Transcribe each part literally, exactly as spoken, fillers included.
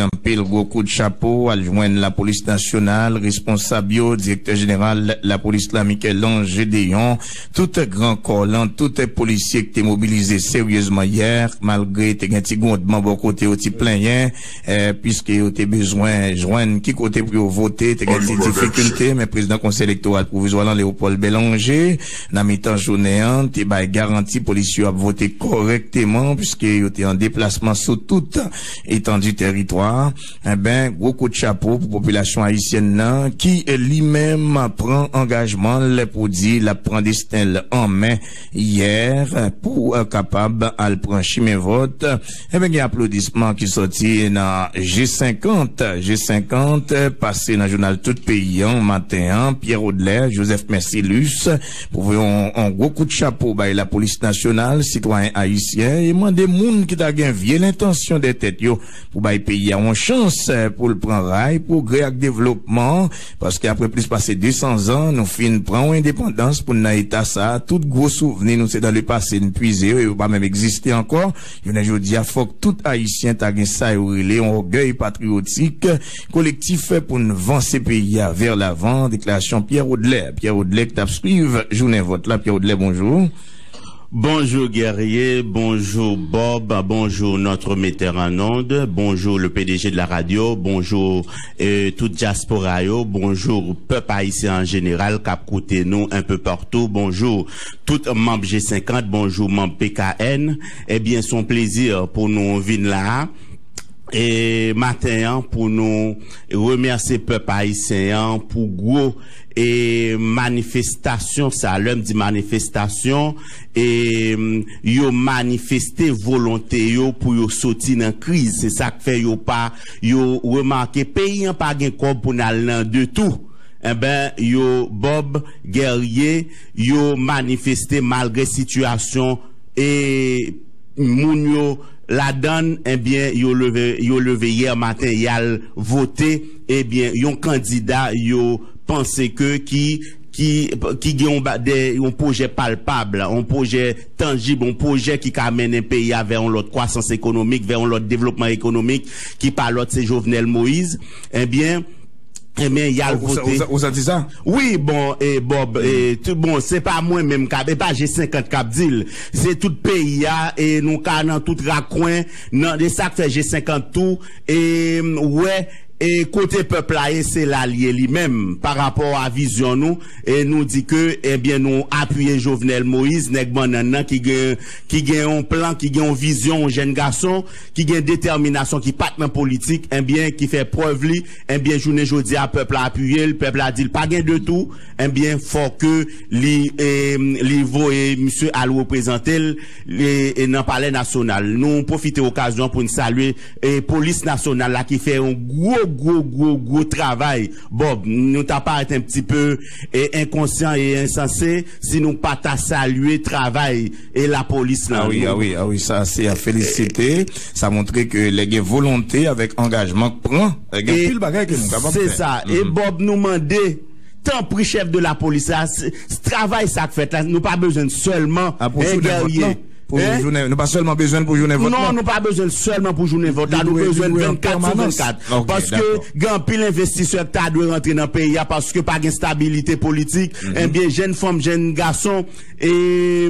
Anpil gwo kout chapo al jwenn Lapolis Nasyonal, responsab yo, Direktè Jeneral Lapolis la, Michel-Ange Déon, tout gran kò lan, tout polisye ki te mobilize seryezman yè, malgre te gen ti gwondman bò kote yo, ti plenyen, eh, piske yo te bezwen jwenn ki kote pou yo vote, te gen ti difikilte, men prezidan Konsèy Elektoral Pwovizwa lan, Léopold Bélanger, nan mitan jounen an, te bay garanti polisye yo ap vote kòrèkteman, piske yo te an deplasman sou tout etandi tèritwa a. Enben, gwo kout chapo pou popilasyon ayisyèn nan, ki li menm pran angajman l pou di l ap pran desten l an men yè pou, eh, kapab al pran chimen vòt. Enben, gen aplodisman ki sòti nan G senkant. G senkant pase nan jounal tout peyi an maten an. Pierre Audelet, Joseph Mercilus, pou voye yon, yon gwo kout chapo bay Lapolis Nasyonal, sitwayen ayisyen, e mande moun ki ta gen vye lentansyon dèyè tèt yo pou bay peyi a yon chans, eh, pou l pran ray, pwogrè ak devlopman, paske apre plis pase de san zan, nou fin pran yon endepandans pou n nan eta sa a, tout gwo souvni nou se nan lepase n puize yo, e yo pa menm egziste ankò. Jounen jodi a, fòk tout Ayisyen ta gen sa yo rele yon ògèy patriyotik kolektif pou n vanse peyi a vè lavan, deklarasyon Pierre Audelet. Pierre Audelet ki t ap swiv jounen vòt la. Pierre Audelet, bonjou. Bonjour Guerrier, bonjour Bob, bonjour notre metteur en onde, bonjour le P D G de la radio, bonjour, euh, tout diaspora yo, bonjour pèp ayisyen an jeneral k ap koute nou un peu partout, bonjour tout manm G senkant, bonjou manm P K N. Ebyen, se yon plezi pou nou vin la a, e maten an, pou nou remèsye pèp ayisyen an pou gwo, e, manifestasyon sa. Lè m di manifestasyon, e, yo manifeste volonte yo pou yo soti nan kriz. Se sa k fè yo pa, yo remake peyi an pa gen kòb pou n al nan de tou. Enben, yo, Bob, Guerrier, yo manifeste malgre sitiyasyon, e moun yo ladann, enben, yo leve, yo leve yè maten, y al vote, ebyen, yon kandida yo panse ke ki, ki, ki gen yon ba-, de, yon pwojè palpab, yon pwojè tanjib, yon pwojè ki ka mennen peyi a vè yon lòt kwasans ekonomik, vè yon lòt devlopman ekonomik, ki pa lòt, se Jovenel Moïse. Enben, enben, y al vote. Ou, ou sa-, ou sa-, ou santi sa? Wi, bon, e, Bob, e, tout, bon, se pa mwen menm k ap, e pa G senkant k ap di l. Se tout peyi a, e nou ka nan tout rakwen, nan, e sa k fè G senkant tou, e, wè, e kote pèp la ye, se la l ye li menm, pa rapò a vizyon nou, e nou di ke, ebyen, nou apiye Jovenel Moïse, nèg bannann nan ki gen, ki gen yon plan, ki gen yon vizyon, yon jèn gason, ki gen detèminasyon, ki pa t nan politik, enben, ki fè prèv li, enben, jounen jodi a, pèp la apiye l, pèp la di l pa gen de tou, enben, fò ke li, e, li voye misye al reprezante l, e, e nan Palè Nasyonal. Nou pwofite okazyon pou n salye, e, Polis Nasyonal la ki fè yon gwo, gwo, gwo, gwo travay. Bob, nou ta parèt un petit peu, e, enkonsyan e ensanse si nou pa ta salye travay e lapolis la. Ah wi, ah wi, ah wi, sa se a felisite. Sa montre ke lè gen volonte avèk angajman k pran, gen anpil bagay ke nou kapab fè. Se sa. E Bob, nou mande, tanpri, chèf de lapolis la, s-, s-, travay sa k fèt la, nou pa bezwen l sèlman, ah, pou jounen vòt lan. Pou jounen, nou pa sèlman bezwen l pou jounen vòt lan. Non, nou pa bezwen l sèlman pou jounen vòt la, nou bezwen l vennkat sou vennkat. Paske gen anpil envestisè ki ta dwe rantre nan peyi a, paske pa gen stabilite politik. Enben, jèn fanm, jèn gason, e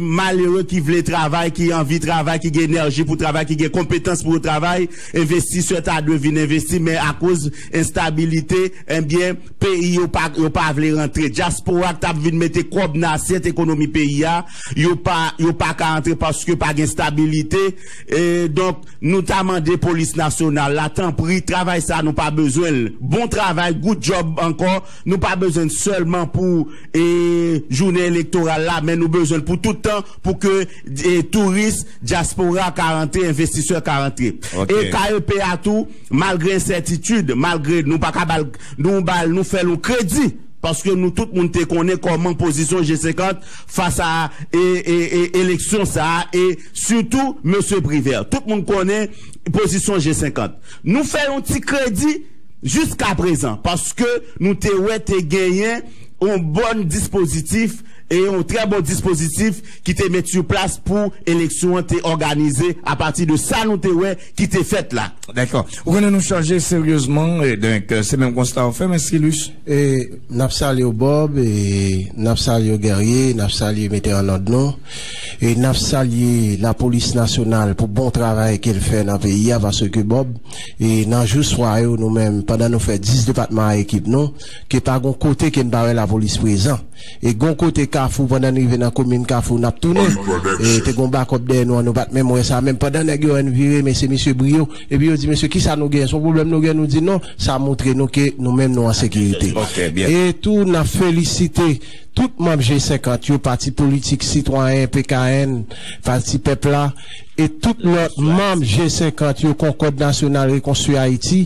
malere ki vle travay, ki anvi travay, ki gen enèji pou travay, ki gen konpetans pou yo travay, envestisè ta dwe vin envesti, men akoz enstabilite, enben, peyi yo pa, yo pa vle rantre. Dyaspora k t ap vin mete kòb nan asyèt ekonomi peyi a, yo pa, yo pa ka rantre paske pa gen stabilite. E donk, nou ta mande polis nasyonal la, tanpri, travay sa nou pa bezwen l. Bon travay, good job ankò. Nou pa bezwen l sèlman pou, e, jounen elektoral la, men nou bezwen l pou tout tan, pou ke, e, touris, dyaspora ka rantre, envestisè ka rantre. E K E P a tou, malgre ensètitid, malgre nou pa ka ba l, nou ba l, nou fè l yon kredi, paske nou tout moun te konnen kòman pozisyon G senkant fas a, e, e, e, eleksyon sa a, e sitou mesye Privert. Tout moun konnen pozisyon G senkant. Nou fè yon ti kredi jiskaprezan, paske nou te wè te genyen yon bon dispozitif E yon trè bon dispozitif ki te met sou plas pou eleksyon an te òganize apati de sa nou te wè ki te fèt la. Dakò. Ou konnen nou chanje seryezman, e donk, se menm konsta w fè, men Silus. E n ap salye w, Bob, e n ap salye w, Guerrier, n ap salye metè an òd nou, e n ap salye lapolis nasyonal pou bon travay ke l fè nan peyi a, paske, Bob, e nan jou swa yo, nou menm, pandan nou fè dis depatman a ekip nou, ke pa gon kote ke n pa wè lapolis prezan. E gon kote Kafou, pandan n rive nan komin Kafou, n ap tounen. E te gon bakòp dèyè nou an, nou pa t menm wè sa. Menm pandan nèg yo wè n vire, men se misye bri yo. Epi yo di, "Mesye, kisa nou gen? Se yon pwoblèm nou gen?" Nou di, "Non." Sa montre nou ke nou menm nou an sekirite. Ok, byen. E tou, n ap felisite tout manm G senkant yo, Pati Politik Sitwayen, P K N, Pati Pèp la, e tout lòt manm G senkant yo, Konkòd Nasyonal Rekonstwi Ayiti,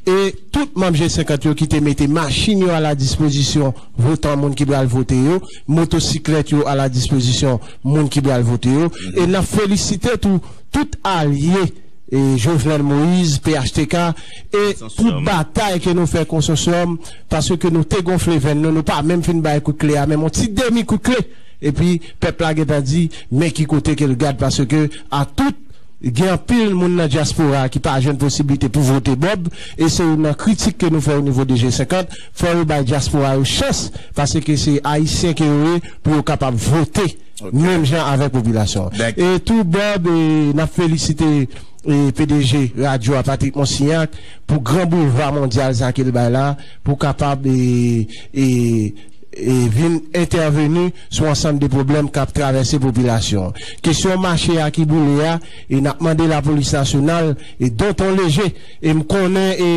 e tout manm G senkant yo ki te mete machin yo a la dispozisyon votan, moun ki pral vote yo, motosiklèt yo a la dispozisyon moun ki pral vote yo. E n ap felisite tou tout alye e Jovenel Moïse, P H T K, e pou batay ke nou fè konsosyòm, paske nou te gonfle venn nou, nou pa menm fin bay kout kle a, menm yon ti demi kout kle. Epi pèp la gentan di, men ki kote ke l gad, paske a tout, gen anpil moun nan dyaspora ki pa jwenn posiblite pou vote Bob, e se youn nan kritik ke nou fè o nivo de G senkant, fò yo bay dyaspora yo chans, paske se Ayisyen ke yo ye, pou yo kapab vote menm jan avèk popilasyon an. E tou, Bob, e n ap felisite e P D G radyo a, Patrick Monsignac, pou gran boulva mondyal sa ke l bay la, pou kapab e, e, e vin entèveni sou ansanm de pwoblèm k ap travèse popilasyon an. Kesyon mache a ki boule a, e n ap mande lapolis nasyonal e Danton Léger, e m konnen e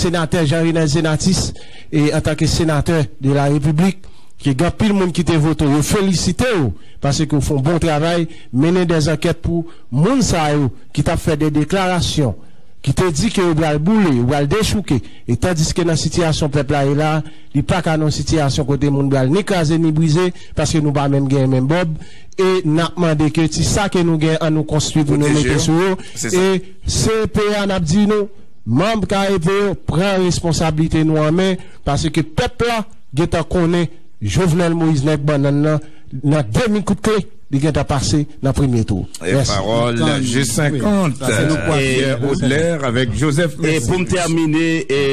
senatè Jean Renel Senatus, e antanke senatè de la Repiblik, ke gen anpil moun ki te vote w, yo felisite w, paske w fè yon bon travay, mennen dè ankèt pou moun sa yo ki t ap fè de deklarasyon, ki te di ke yo pral boule, yo pral dechouke, e tandiske nan sitiyasyon pèp la ye la, li pa ka nan yon sitiyasyon kote moun pral ni kraze ni brize, paske nou pa menm gen menm Bob, e n ap mande ke ti sa ke nou gen, ann nou konstwi pou nou mete sou yo, e C P a n ap di nou, manm K E P yo, pran responsablite nou an men, paske pèp la gentan konnen Jovenel Moïse nèg bannann nan, nan demi kout kle, li gentan pase nan premye tou. E pawòl G senkant, Pierre Audler avèk Joseph Messi. E pou m tèmine, e,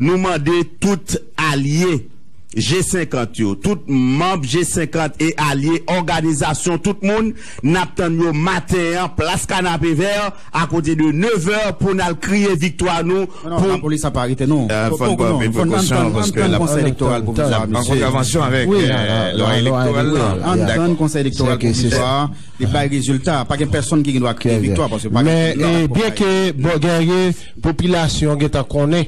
nou mande tout alye G senkant yo, tout manm G senkant e alye, òganizasyon, tout moun, n ap tann yo maten an, plas Kanapevè, akote de nevè pou n al kriye viktwa nou. Non, non, lapolis ap arete nou. Fò n pran anpil prekosyon paske n ap an kontravensyon avèk lwa elektoral la. Ann tann konsèy elektoral pwovizwa li bay rezilta. Pa gen pèsonn ki gen dwa kriye viktwa paske pa gen moun nan la. Men byenke Guerrier, popilasyon gentan konnen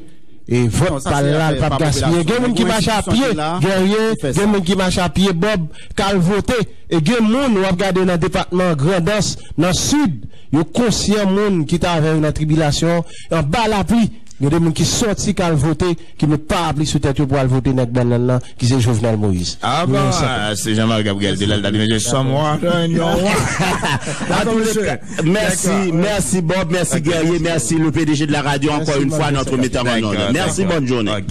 e vòt pa l la, l p ap gaspiye. Gen moun ki mache a pye, Guerrier, gen moun ki mache a pye, Bob, k al vote. E gen moun w ap gade nan depatman Grandans, nan Sid, yo konsyan moun ki t avè yo nan tribilasyon, anba lapli. Gen de moun ki sòti k al vote, ki met parapli sou tèt yo pou al vote nèg bannann nan, ki se Jovenel Moïse. Ah bon, se Jean-Marie Gabriel te la, l ta di, "Mesye, some water in your water." Mèsi, mèsi Bob, mèsi Guerrier, mèsi le P D G de la radio, encore une fois, notre metteur en onde. Mèsi, bonne journée.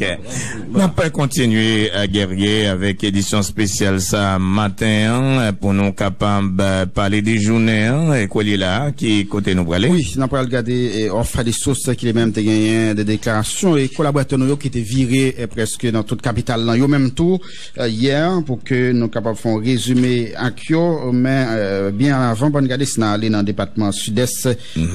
N ap kontinye, Guerrier, avèk edisyon espesyal sa maten an, pou nou kapab pale de jounen an. E kote l ye la, ki kote nou prale? Wi, n ap pral gade, e, Offre des Sources ki li menm te genyen de deklarasyon e kolaboratè nou yo ki te vire, e, prèske nan tout kapital lan. Yo menm tou, e, yè, pou ke nou kapab fè yon rezime ak yo, men, e, byen avan, ban n gade si n ale nan depatman Sidès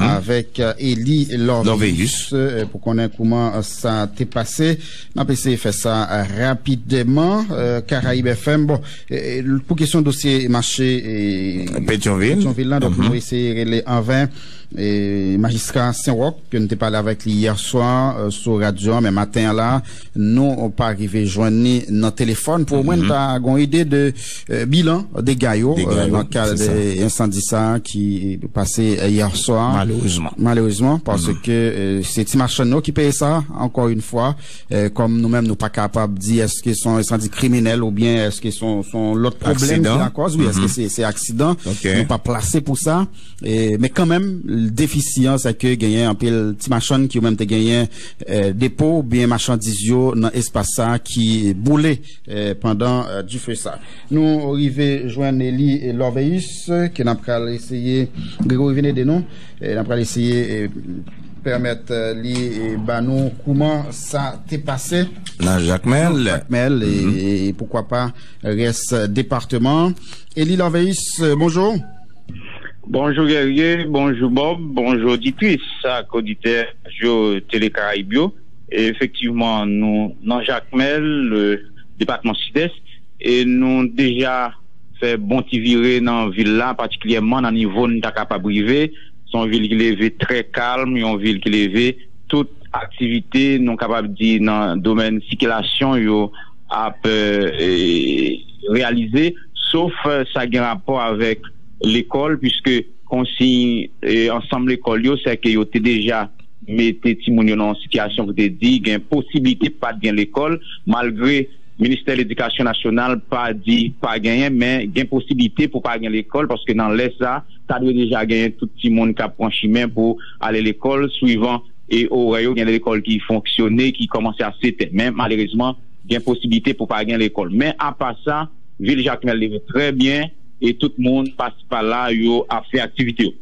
avèk, e, Eli Lorveus, e, pou konnen kouman, e, sa te pase. N ap eseye fè sa, e, rapidman. E, Karayib F M, bon, e, e, pou kesyon dosye mache, e, Petyonvil. Petyonvil lan, donk nou eseye rele anven, e, majistra Senwòk, ke n te pale avèk li yè swa, e, sou radyo a, men maten an la, nou pa rive jwenn li nan telefòn. Pou omwen, n ta gon ide de, e, bilan dega yo, e, nan kad, e, ensandi sa a ki pase, e, yè swa. Malerezman. Malerezman, paske, e, se ti machann yo ki peye sa, ankò yon fwa, e, kòm nou menm, nou pa kapab di èske se yon ensandi kriminèl oubyen èske se yon, se yon lòt pwoblèm ki lakòz, wi, èske se, se aksidan. Nou pa plase pou sa. E, men kanmenm, defisi an, se ke genyen anpil ti machann ki yo menm te genyen eh, depo oubyen machandiz yo nan espas sa a ki boule, eh, pandan, eh, dife sa. Nou rive jwenn Eli Lorveus, ke n ap pral eseye, Gregory vin ede nou, eh, n ap pral eseye, eh, pèmèt, eh, li, eh, ba nou kouman sa te pase. Nan Jakmèl. Nan Jakmèl, e, e, e poukwa pa rès depatman. Eli Lorveus, eh, bonjou. Bonjou Guerrier, bonjou Bob, bonjou oditris ak oditè Radyo Tele Karayib yo. E efektivman, nou nan Jakmèl, eh, depatman Sidès, e nou deja fè bon ti vire nan vil la, patikilyèman nan nivo n ta kapab rive. Se yon vil ki leve trè kalm, yon vil ki leve tout aktivite, nou kapab di, nan domèn sikilasyon yo ap, eh, eh, reyalize, sof, eh, sa gen rapò avèk lekòl, piske konsiy, eh, ansanm lekòl yo, se ke yo te deja mete timoun yo nan yon sitiyasyon ki te di gen posiblite pa t gen lekòl, malgre Ministè Ledikasyon Nasyonal pa di pa genyen, men gen posiblite pou pa gen lekòl, paske nan lè sa, ta dwe deja genyen tout timoun k ap pran chimen pou ale lekòl, swivan e orè yo, gen lekòl ki fonksyone, ki kòmanse a sèt è. Men malerezman, gen posiblite pou pa gen lekòl. Men apa sa, vil Jakmèl leve trè byen e tout moun pase pa la, yo ap fè aktivite yo.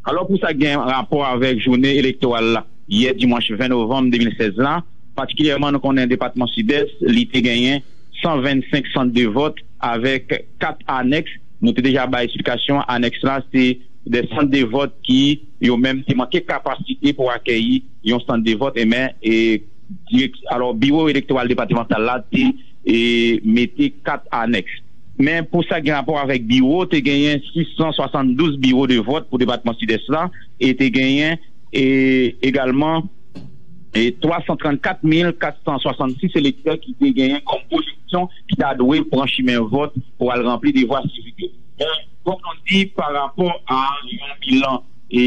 Alò, pou sa gen rapò avèk jounen elektoral la, yè dimanch ven novanm de mil sèz la, patikilyèman, nou konnen depatman Sidès, li te genyen san vennsenk sant de vòt avèk kat anèks. Nou te deja bay esplikasyon, anèks la, se de sant de vòt ki yo menm te manke kapasite pou akèyi yon sant de vòt, e men, e, dirèk, alò, biwo elektoral depatmantal la te, e, mete kat anèks. Men pou sa gen rapò avèk biwo, te genyen sis san swasanndouz biwo de vòt pou depatman Sidès la, e te genyen, e, egalman, e, twa san trannkat mil kat san swasannsis elektè ki te genyen kòm pwojeksyon ki ta dwe pran chimen vòt pou al ranpli devwa sivik yo. Men, fòk nou di, pa rapò a yon bilan, e,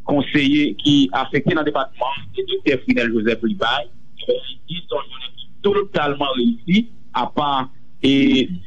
konseye ki afekte nan depatman an, se Doktè Frinel Joseph li bay, li di se yon jounen ki totalman reyisi, apa, e,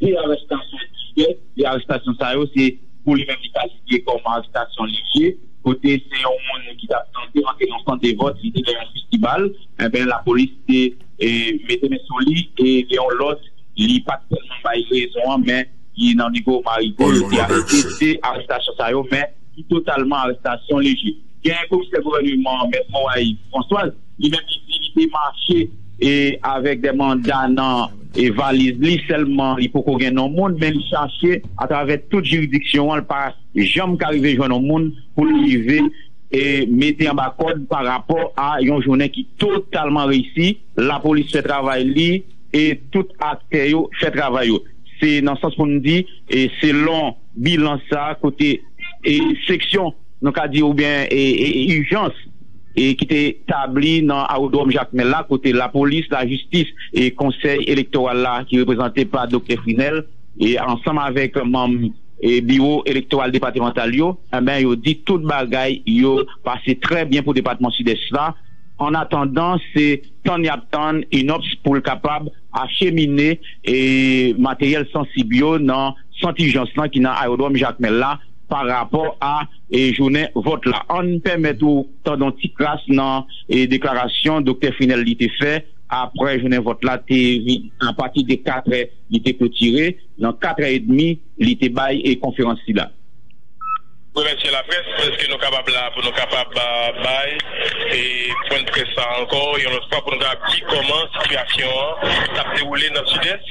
de arestasyon ki fèt, de arestasyon sa yo, se pou li menm li kalifye kòm arestasyon lejè, kote se yon moun ki t ap tante rantre nan sant de vòt, li te gen yon fistibal, enben, lapolis te, e, mete men sou li, e gen yon lòt, li pa t tèlman bay rezon an, men li nan nivo Marigo, yo te arete, se arestasyon sa yo, men ki totalman arestasyon lejè. Gen komisè gouvènman, Mèt Moray Françoise, li menm li di li te mache, e, avèk de manda nan, e, valiz li, sèlman li poko gen non moun, men li chache atravè tout jiridiksyon an, li pa janm ka rive jwenn yon moun pou li rive, e, mete anba kòd pa rapò a yon jounen ki totalman reyisi. Lapolis fè travay li e tout aktè yo fè travay yo. Se nan sans pou n di, e, selon bilan sa, kote, e, seksyon, nou ka di, oubyen, e, e, e, ijans, e, ki te tabli nan awodwòm Jakmèl la, kote lapolis, lajistis e konsèy elektoral la, ki reprezante pa Doktè Frinel, e ansanm avèk manm, e, biwo elektoral depatmantal yo, enben, yo di tout bagay yo pase trè byen pou depatman Sidès la. An atandan, se tann y ap tann inops pou l kapab achemine, e, materyèl sansib yo nan sant ijans lan ki nan ayewodwòm Jakmèl la pa rapò a, e, jounen vòt la. Ann pèmèt ou tande yon ti kras nan, e, deklarasyon Doktè Frinel li te fè apre jounen vòt la te vin apati de katrè li te klotire. Nan katrè edmi, li te bay, e, konferans sila. Remèsye laprès, èske nou kapab la pou nou kapab, a, bay, e, pwen près sa ankò, yon lòt fwa pou nou kapab di kòman sitiyasyon an t ap dewoule nan Sidès.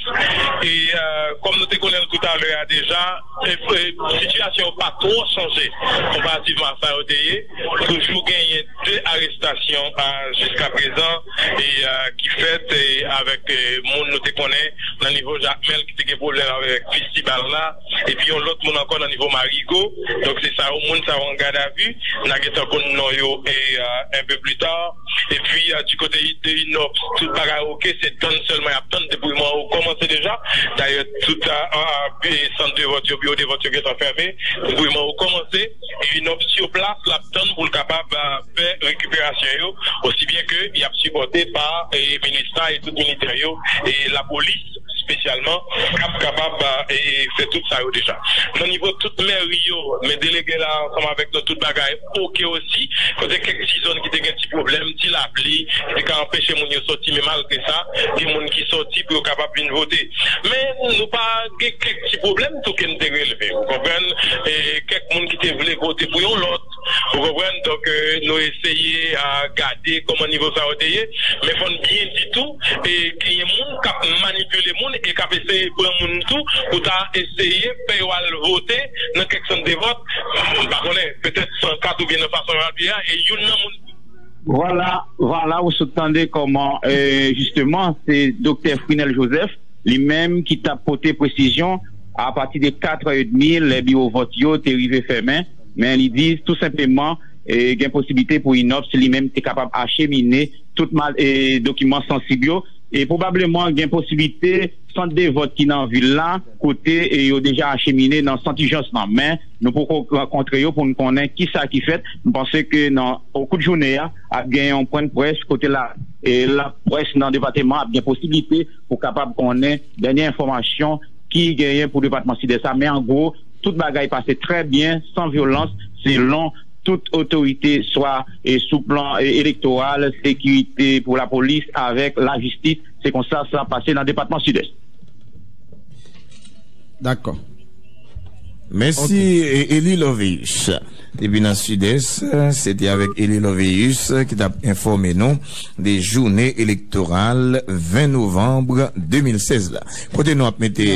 E, a, kòm nou te konnen l toutalè a deja, e, e, sitiyasyon an pa twò chanje konparativman a sa yo te ye. Toujou genyen de arestasyon, a, jiskaprezan, e, a, ki fèt, e, avèk, e, moun nou te konnen nan nivo Jakmèl ki te gen pwoblèm avèk fistibal la, epi yon lòt moun ankò nan nivo Marigo. Donk, se sa yo, moun sa yo an gadavi, n a gentan konn non yo, e, a, un peu plus tard. Epi, a, du côté de inops, tout bagay oke, se tann sèlman y ap tann, depwouyman yo kòmanse deja. Dayè, tout, a, a, a, e, sant de vòt yo, biwo de vòt yo gentan fèmen, depwouyman yo kòmanse. E inops sou plas, l ap tann pou l kapab, a, fè rekiperasyon yo, osi byen ke y ap sipòte pa, e, minis la e tout militè yo, e lapolis, espesyalman, k ap kapab, e, e, fè tout sa yo deja. Nan nivo tout mèri yo, men delege la ansanm avèk nou, tout bagay oke osi. Kote kèk ti zòn ki te gen ti pwoblèm, ti lapli, ki te ka anpeche moun yo soti, men malgre sa, gen moun ki soti pou yo kapab vin vote. Men nou pa gen kèk ti pwoblèm tou ke n te releve, ou konprann? E kèk moun ki te vle vote pou yon lòt, ou konprann? Donk, e, nou eseye, a, gade kòman nivo sa yo te ye, men fò n byen di tou, e, genyen moun k ap manipile moun e k ap eseye pran moun tou pou ta eseye fè yo al vote nan kèk sant de vòt. M pa konnen, petèt san kat oubyen nan fason yo ap ye a, e youn nan moun Vwala, vwala, ou sot tande kòman, e, jisteman, se Doktè Frinel Joseph, li menm ki t ap pote presizyon apati de kat è edmi, lè biwo vòt yo te rive fèmen, men li di tou senpleman, e, gen posiblite pou INOPS li menm te kapab achemine tout mal, e, dokiman sansib yo, e pwobableman gen posiblite sant de vòt ki nan vil la, kote, e, yo deja achemine nan sant ijans lan. Men, nou poko rankontre yo pou n konnen kisa ki fèt. M panse ke nan, o kou de jounen an, ap gen yon pwen de près kote la, e, laprès nan depatman ap gen posiblite pou kapab konnen dènye enfòmasyon ki genyen pou depatman Sidès la. Men an gwo, tout bagay pase trè byen, san vyolans, selon tout otorite, swa, e, sou plan, e, elektoral, sekirite pou lapolis avèk lajistis. Se konsa sa pase nan depatman Sidès. Dakò. Mèsi, e, Eli Loveus. Depi nan Sidès, se te avèk Eli Loveus ki t ap enfòme nou de jounen elektoral ven novanm de mil sèz la. Kote nou ap mete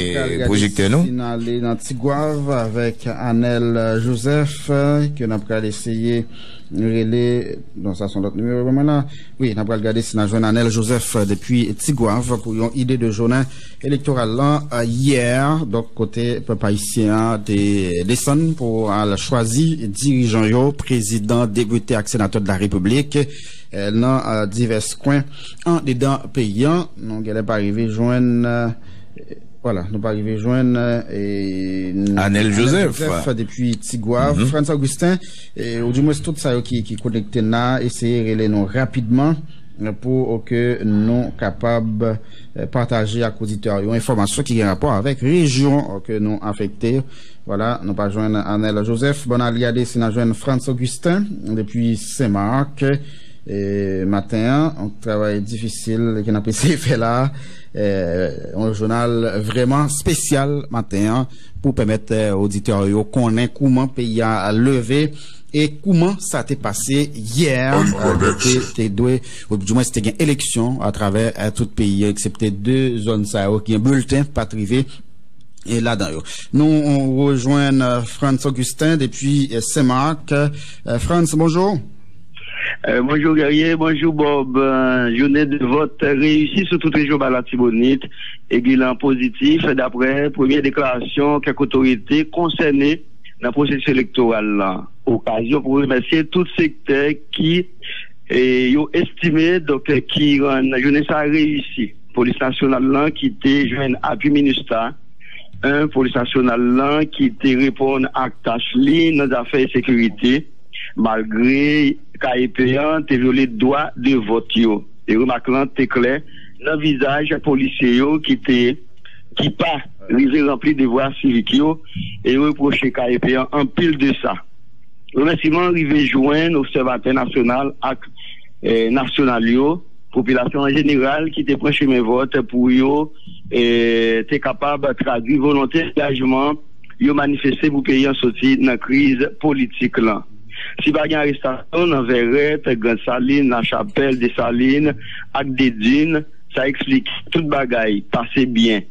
pwojektè nou? N ale nan Tigwav avèk Anèl Joseph, ke n ap pral eseye rele. Non, sa se yon lòt nimewo ban mwen la. Wi, n ap pral gade si n a jwenn Anèl Joseph depi Tigwav pou yon ide de jounen elektoral lan, e, yè, donk, kote pèp ayisyen an te desann pou al chwazi dirijan yo, prezidan, depite ak senatè de la Repiblik, e, nan, e, divès kwen andedan peyi an. Nou genlè pa rive jwenn, e, vwala, nou pa rive jwenn, e, Anèl Joseph. Joseph depi Tigwav. Frantz Augustin, e, ou di mwens tout sa yo ki, ki konekte n la, eseye rele nou rapidman, e, pou ke nou kapab, e, pataje ak oditè yo enfòmasyon ki gen rapò avèk rejyon, e, ke nou afekte. Vwala, nou pa jwenn Anèl Joseph. Bon, n al gade si n a jwenn Frantz Augustin depi Senmak. E, maten an, yon travay difisil ke n ap eseye fè la. E, yon jounal vrèman espesyal maten an pou pèmèt, e, oditè yo konnen kouman peyi a leve e kouman sa te pase yè, e, te, te dwe, ou di mwens te gen eleksyon atravè, e, tout peyi a, eksepte de zòn sa yo ki gen bilten pa t rive, e, ladan yo. Nou rejwenn, e, Frantz Augustin depi, e, Senmak. E, Frantz, bonjou. E, bonjou Guerrier, bonjou Bob. E, jounen de vòt reyisi sou tout rejyon ba Latibonit e bilan pozitif, daprè premye deklarasyon kèk otorite konsène nan pwosesis elektoral la. Okazyon pou remèsye tout sektè ki, e, yo estime, donk, ki rann jounen sa a reyisi. Polis nasyonal lan ki te jwenn apui minista, en, polis nasyonal lan ki te reponn ak tach li nan zafè sekirite, malgre K E P an te vyole dwa de vòt yo. E remak lan te klè nan vizaj polisye yo ki te, ki pa rive ranpli devwa sivik yo, e yo repwoche K E P an anpil de sa. Remèsiman rive jwenn obsèvatè nasyonal ak, e, nasyonal yo, popilasyon an jeneral ki te pran chemen vòt pou yo, e, te kapab tradui volonte angajman yo manifeste pou peyi an soti nan kriz politik lan. Si pa gen arestasyon nan Vèrèt, Grand Salin, Lachapèl, Desalin ak Dedin, sa eksplike tout bagay pase byen.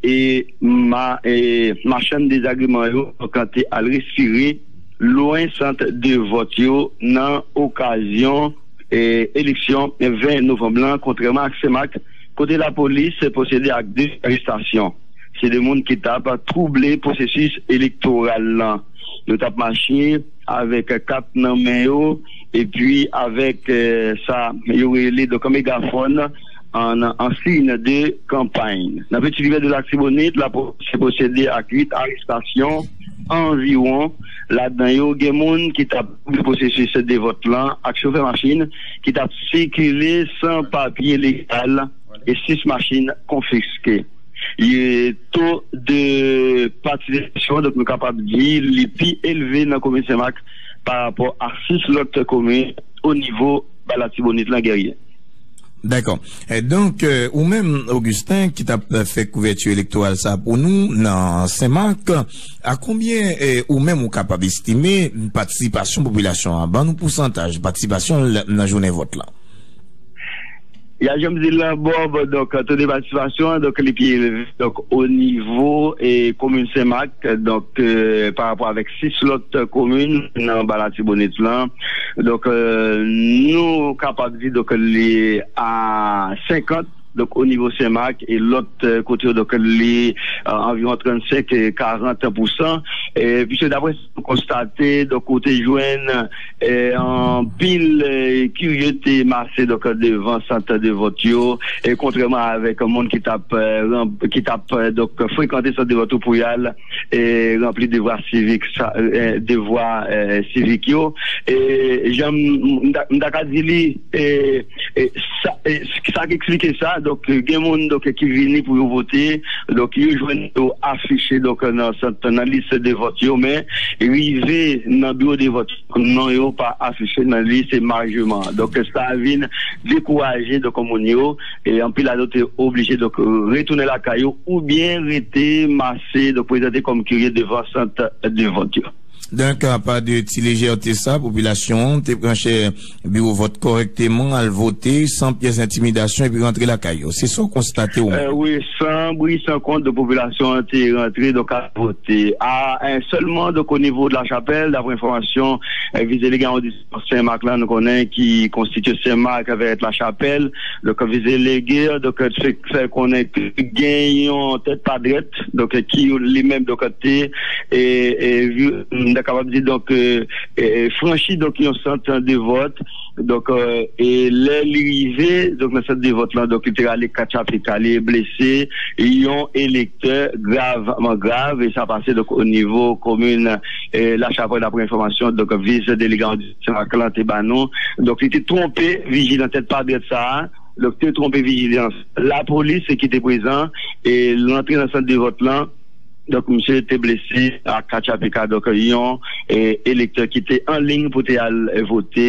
E ma-, e machann dezagreman yo kante al respire lwen sant de vòt yo nan okazyon, e, eleksyon ven novanm lan, kontrèman ak Senmak, kote lapolis pwosede ak de arestasyon. Se de moun ki t ap twouble pwosesis elektoral lan. Yo t ap mache avèk kat nan men yo, epi avèk, e, sa yo rele, donk, megafòn an, an siy de kanpay. Nan Peti Rivyè de Latibonit, lapolis pwosede ak uit arestasyon anviwon. Ladan yo, gen moun ki t ap twouble pwosesis de vòt lan ak chofè machin ki t ap sikile san papye legal e sis machin konfiske. E to de patisipasyon, donk, nou kapab di li pi elve nan komin Senmak pa rapò a sis lòt komin o nivo ba Latibonit lan, Guerrier. Dakò. E donk, e, ou menm, Augustin, ki t ap fè kouvèti elektoral sa pou nou nan Senmak, a konbyen, e, ou menm ou kapab estime patisipasyon popilasyon an? Ban nou pousantaj patisipasyon l nan jounen vòt lan. Ya, jan m di l, Bob, donk, to de patisipasyon an, donk, li pi elve, donk, o nivo, e, komin Senmak, donk, e, pa rapò avèk sis lòt komin nan ba Latibonit lan. Donk, e, nou kapab di, donk, li a senkant, donk, o nivo Senmak, e lòt, e, kote yo, donk, li, e, anviwon trannsenk e karant pousan. E, puiske daprè sa nou konstate, donk, ou te jwenn, e, anpil, e, kirye te mase, donk, devan sant de vòt yo, e kontrèman avèk moun ki t ap, e, ranp-, ki t ap, e, donk, frekante sant de vòt yo pou y al, e, ranpli devwa sivik sa, e, devwa, e, sivik yo. E, jan m, m ta, m ta ka di li, e, e, sa, e, sa k eksplike sa, donk, gen moun, donk, ki vini pou yo vote, donk, yo jwenn yo afiche, donk, nan sant, nan lis de vòt yo, men rive nan biwo de vòt, non yo pa afiche nan lis majeman. Donk, sa vin dekouraje, donk, moun yo, e anpil ladan yo te oblije, donk, retounen lakay yo oubyen rete mase, donk, prezante kòm kirye devan sant de vòt yo. Donk, apa de ti lejète sa, popilasyon an te pran chè biwo vòt kòrèkteman, al vote san pyès entimidasyon epi rantre lakay yo. Se sa w konstate ou menm? E, wi, san bri, san kont, donk, popilasyon an te rantre, donk, al vote. A, e, sèlman, donk, o nivo de Lachapèl, daprè enfòmasyon, e, vize legayon di Senmak la, nou konnen ki konstitye Senmak avèk Lachapèl, donk, vize lege, donk, fè, fè konnen ke gen yon tèt pa dwèt, donk, ki li menm, donk, te, e, e, vi-, m ta kapab di, donk, e, e, franchi, donk, yon sant de vòt. Donk, e, e lè li rive, donk, nan sant de vòt lan, donk, li te rale kat chapika, li blese yon elektè gravman grav, e sa pase, donk, o nivo komin, e, Lachapèl, daprè enfòmasyon, donk, vis delegan Senmak lan te ba nou. Donk, li te twonpe vijilans, tèt pa dwèt sa a, donk, te twonpe vijilans lapolis ki te prezan, e l rantre nan sant de vòt lan. Donk, misye te blese ak kat chapika, donk, yon, e, elektè ki te an liy pou te al, e, vote,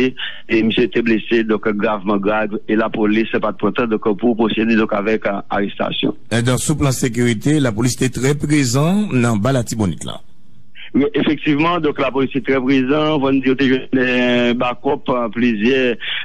e misye te blese, donk, gravman grav, e lapolis pa t pran tan, donk, pou pwosede, donk, avèk, a, arestasyon. E, donk, sou plan sekirite, lapolis te trè prezan nan ba Latibonit lan. Wi, efektivman, donk, lapolis te trè prezan, fò n di yo te jwenn, e, bakòp, e, plizyè,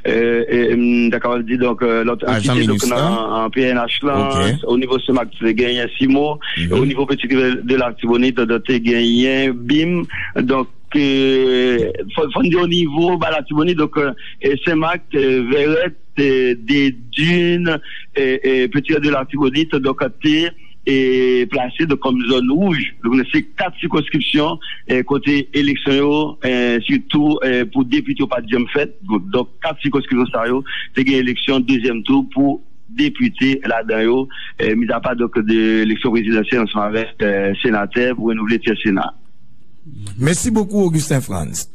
e, e, m ta kapab di, donk, e, lòt antite, donk, nan, nan P N H lan, o nivo Senmak, te genyen Simo, e o nivo Petit Rivière de Latibonit, donk, te genyen bim, donk, e, fò, fò n di o nivo ba Latibonit, donk, e, Senmak, e, Vèrèt, e, Dedin, e, e, Petit Rivière de Latibonit, donk, te, e, plase, donk, kòm zòn wouj. Donk, se kat sikonskripsyon, e, kote eleksyon yo, e, sitou, e, pou depite yo pa t janm fèt. Donk, kat sikonskripsyon sa yo, te gen eleksyon dezyèm tou pou depite ladan yo, e, mizapa, donk, de eleksyon prezidansyèl ansanm avèk, e, senatè pou renouvle tyè Sena. Mèsi bokou, Augustin Frantz.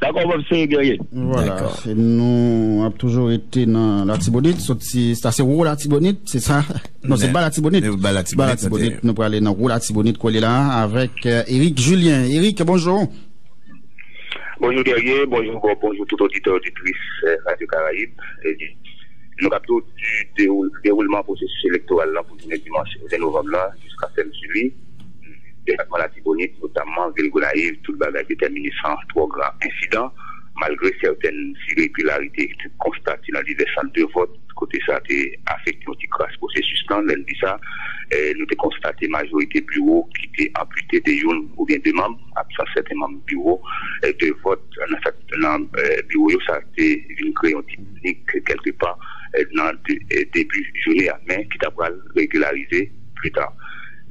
Dakò, Bob, se Guerrier. Vwala, dakò. E nou ap toujou rete nan Latibonit, soti, sa se Wo Latibonit, se sa? Non, se Ba Latibonit. Ba Latibonit, nou prale nan Wo Latibonit, kote la, avèk, e, Eric Julien. Eric, bonjou. Bonjou Guerrier, bonjou Bob, bonjou tout oditè, oditris, e, Radio Caraïbe. E, nou k ap di w di dewoul-, dewoulman pwosesis elektoral la pou jounen dimanch ven novanm la, jiska sèl sou li. Depatman Latibonit, notamman vil Gonayiv, tout bagay te tèmine san twò gran ensidan, malgre sètèn iregilarite ki konstate nan divès sant de vòt, kote sa te afekte yon ti kras pwosesis lan. Lè n di sa, e, nou te konstate majorite biwo ki te anpite de youn oubyen de manm, absans sèten manm biwo, e, de vòt nan sa, nan, e, biwo yo, sa te vin kreye yon ti panik kèlkepa, e, nan de-, e, debi jounen an, men ki ta pral regilarize pli ta.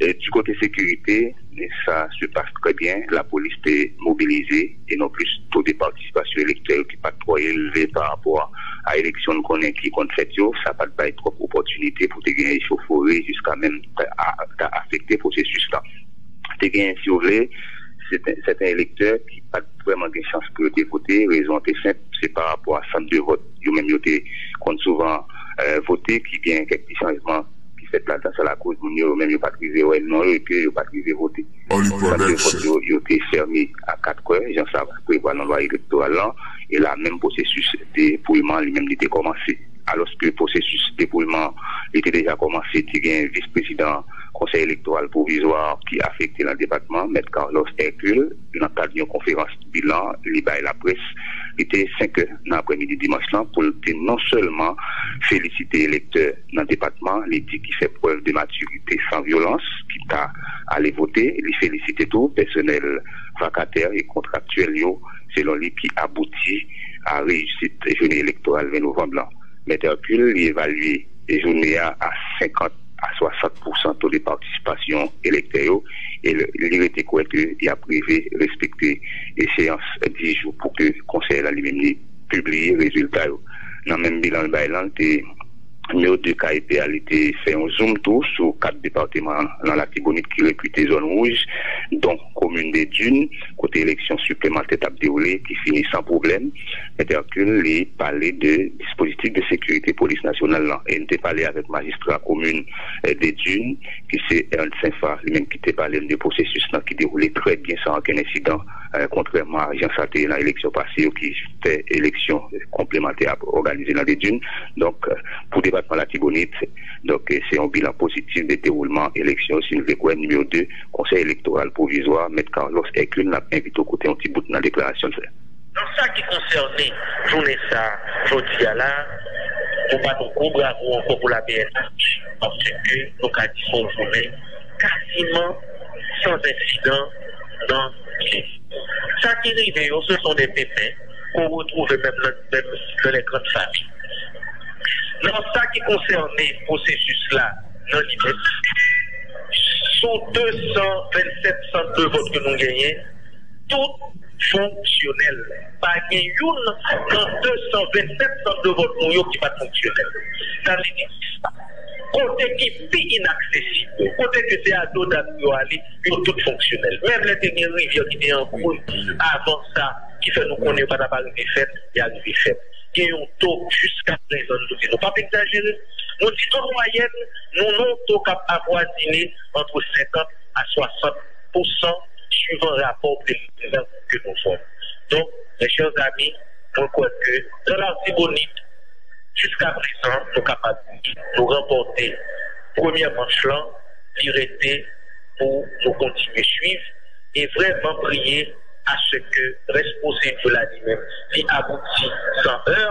E, di kote sekirite, sa se pase trè byen. Lapolis te mobilize e non plis to de patisipasyon elektè yo ki pa t twò elve pa rapò a eleksyon n konnen ki konn fèt yo. Sa pa t bay twòp opòtinite pou te gen echofori jiska menm ta, a, ta afekte pwosesis la. Te gen, si w vle, sèten, sèten elektè ki pa t vrèman gen chans pou yo te vote. Rezon an te senp, se pa rapò a sant de vòt yo menm yo te konn souvan, e, vote, ki gen kèk ti chanjman ki fèt ladan sa lakoz moun yo, yo menm yo pa t rive wè non yo epi yo pa t rive vote. Santyo vòt yo, yo te fèmen a kat kwen, jan sa prevwa nan lwa elektoral lan, e la menm pwosesis depoulman li menm li te kòmanse. Alòske pwosesis depoulman li te deja kòmanse, te gen vis prezidan Konsèy Elektoral Pwovizwa ki afekte nan depatman, Mèt Carlos Hercule, nan kad yon konferans bilan li bay laprès, li te senkè nan aprèmidi dimanch lan pou l te non sèlman felisite elektè nan depatman, li di ki fè prèv de matirite san vyolans, ki ta ale vote, li felisite tou pèsonèl vakatè e kontraktyèl yo, selon li ki abouti a reyisit jounen elektoral ven novanm lan. Mèt Hercule li evalye jounen an a senkant a swasant pousan to de patisipasyon elektè yo, e li rete kwè ke y ap rive respekte echeyans dis jou pou ke konsèy la li menm li pibliye rezilta yo. Nan menm bilan l bay lan, te nimewo de K E P a, li te fè yon zoom tou sou kat depatman nan Latibonit ki repite zòn wouj, don komin de Dune, kote eleksyon siplemantè t ap dewoule, ki fini san pwoblèm. Mèt Hercule li pale de dispozitif de sekirite polis nasyonal lan, e n te pale avèk majistra komin de Dune, ki se Ernst Saint-Phar, li menm ki te pale n de pwosesis lan ki dewoule trè byen san okenn ensidan, kontrèman a jan sa te ye nan eleksyon pase yo ki fè eleksyon konplemantè ap òganize nan de Dune. Donk, pou depatman Latibonit, donk, se yon bilan pozitif de dewoulman eleksyon yo, si n vle kwè nimewo de Konsèy Elektoral Pwovizwa, Mèt Carlos Hercule, n ap envite w koute yon ti bout nan deklarasyon l fè. Nan sa ki konsène jounen sa a, jodi a la, nou bat yon gwo bravo ankò pou la P N H, paske nou ka di se yon jounen kasiman san ensidan nan peyi. Sa ki rive yo, se son de pepè ke w retwouve menm nan, menm nan lè grann fami. Nan sa ki konsène pwosesis la, nan li menm, sou de san vennsèt sant de vòt ke nou genyen, tout fonksyonèl. Pa gen youn nan de san vennsèt sant de vòt nou yo ki pa t fonksyonèl. Sa vle di, kote ki pi inaksesib yo, kote ke se a do dat yo ale, yo tout fonksyonèl. Menm lè te gen rivyè ki te an kre avan sa, ki fè nou konnen yo pa t ap arive fèt, y arive fèt. Gen yon to jiska prezan, nou di, nou p ap egzajere. Nou di an mwayèn, nou nan yon to k ap avwazine ant senkant a swasant pousan, suivan rapò preliminè ke nou jwenn. Donk, mes chers amis, mwen kwè ke nan Latibonit, jiska prezan, nou kapab di, nou ranpòte premyè manch lan, li rete pou nou kontinye swiv e vrèman priye a se ke rès pwosesis la li menm li abouti san è,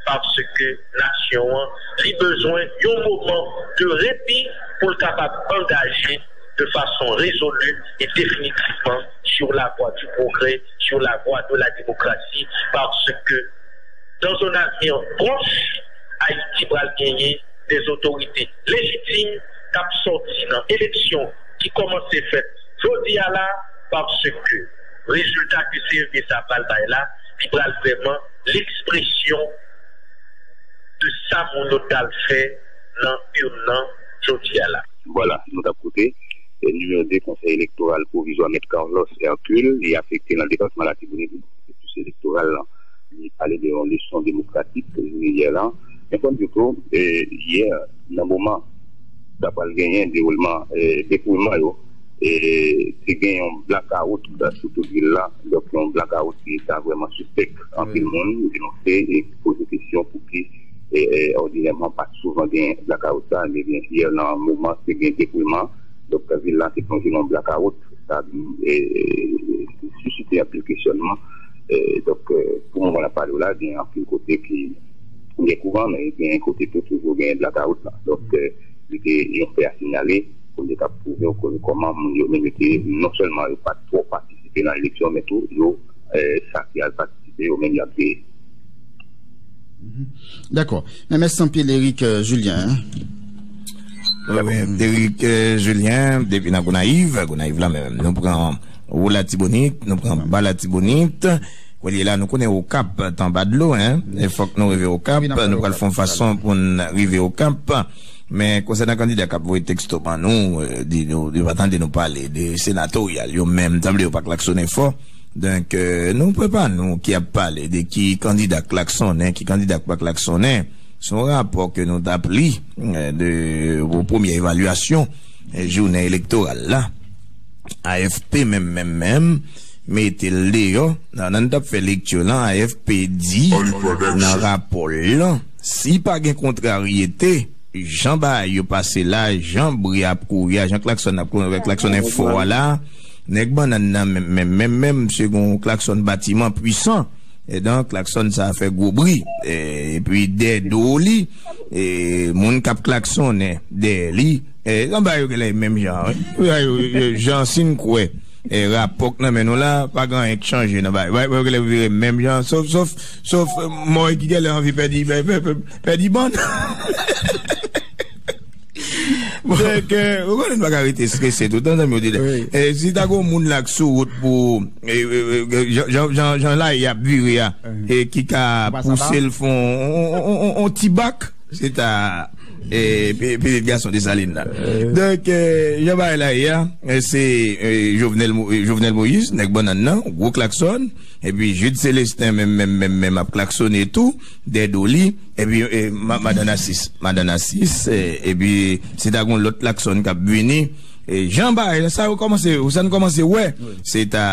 paske nasyon an li bezwen yon moman de repi pou l kapab angaje de fason rezoli e definitivman sur la voie du progrès, sur la voie de la démocratie, parce que dans un avenir proche, Ayiti pral genyen de otorite lejitim k ap sòti nan eleksyon ki kòmanse fèt jodi a la, paske rezilta ke C E P sa pral bay la, li pral vrèman lekspresyon de sa moun yo t al fè nan urn nan jodi a la. Vwala, nou t ap koute, e, nimewo de Konsèy Elektoral Pwovizwa, Mèt Carlos Hercule, li afekte nan depatman Latibonit, pwosesis elektoral lan. Li pale de yon leson demokratik ke li jwenn yè lan. Men fò n di tou, e, yè, nan moman sa pral genyen dewoulman, e, depoulman yo, e, te gen yon blakawout sou tout vil la. Donk, yon blakawout ki ta vrèman sispèk. Anpil moun denonse e poze kesyon pou ki, e, e, òdinèman pa t souvan gen blakawout sa, men byen, yè nan moman te gen depoulman. Donk, vil la te plonje nan blakawout. Sa, e, sisite anpil kesyònman. E, donk, e, pou moman n ap pale w la, gen anpil kote ki gen kouran, men gen kote tou toujou gen blakawout la. Donk, e, li te yon fè a sinyale pou nou te ka pwouve w ke kòman moun yo menm yo te, non sèlman yo pa t twò patisipe nan eleksyon, men tou yo, e, sa ki al patisipe, yo menm y ap veye. Dakò. Men mèsi anpil, Eric, euh, Julien, hein. Wi, wi, Eric, euh, Julien, depi nan Gonayiv, Gonayiv la menm. Nou pran Wo Latibonit, nou pran Ba Latibonit. Kounye la, nou konnen Okap t anba dlo, hein. E fòk nou rive Okap, nou pral fè yon fason pou n rive Okap. Men konsènan kandida k ap voye teksto ban nou, euh, di nou, di pa tande nou pale de senatoryal, yo menm, tanble yo pa klaksonnen fò. Donk, euh, nou prepare nou ki ap pale de ki kandida k klaksonnen, ki kandida k pa klaksonnen. Se yon rapò ke nou t ap li, eh, de, pou premyè evalyasyon, eh, jounen elektoral la. A F P menm, menm, menm, mete l deyò. Nan, nan n t ap fè lekti lan, A F P di nan rapò l lan, si pa gen kontraryete, jan bagay yo pase la, jan bri ap kouri a, jan klaksòn ap kouri, klaksòn fò a la, nèg bannann nan menm, menm, menm, menm, se yon klaksòn batiman pwisan. E donk, klaksòn sa a fè gwo bri. E, epi dèyè do li, e, moun k ap klaksonnen dèyè li, e, anba yo genlè menm jan, wi. Yo, yo, yo, jan si n kwè, e, rapò k nan men nou la, pa gen anyen k chanje nan bagay. Yo genlè vire menm jan, sof, sof, sof, e, mò ki genlè anvi pèdi, pè-, pè-, pè-, pèdi bann. Donk, e, ou konnen n pa ka rete strese toutan, zanmi, ou di, e, si ta gen yon moun la k sou wout pou, e, e, e, jan, jan, jan, jan la y ap vire a, e, ki ka pouse l fè yon, yon, yon, yon, yon ti bak, se ta, e, pi-, pitit gason Desalin la. Donk, e, jan bagay la ye a, e, se, e, Jovenel Mo-, e, Jovenel Moïse, nèg bannann nan, gwo klaksòn, epi Jude Célestin menm, menm, menm, menm ap klaksonnen tou, dèyè do li, epi, e, ma-, madan Nasis, madan Nasis, e, epi se ta gon lòt klaksòn k ap vini, e, jan bagay sa yo kòmanse, sa n kòmanse wè, se ta,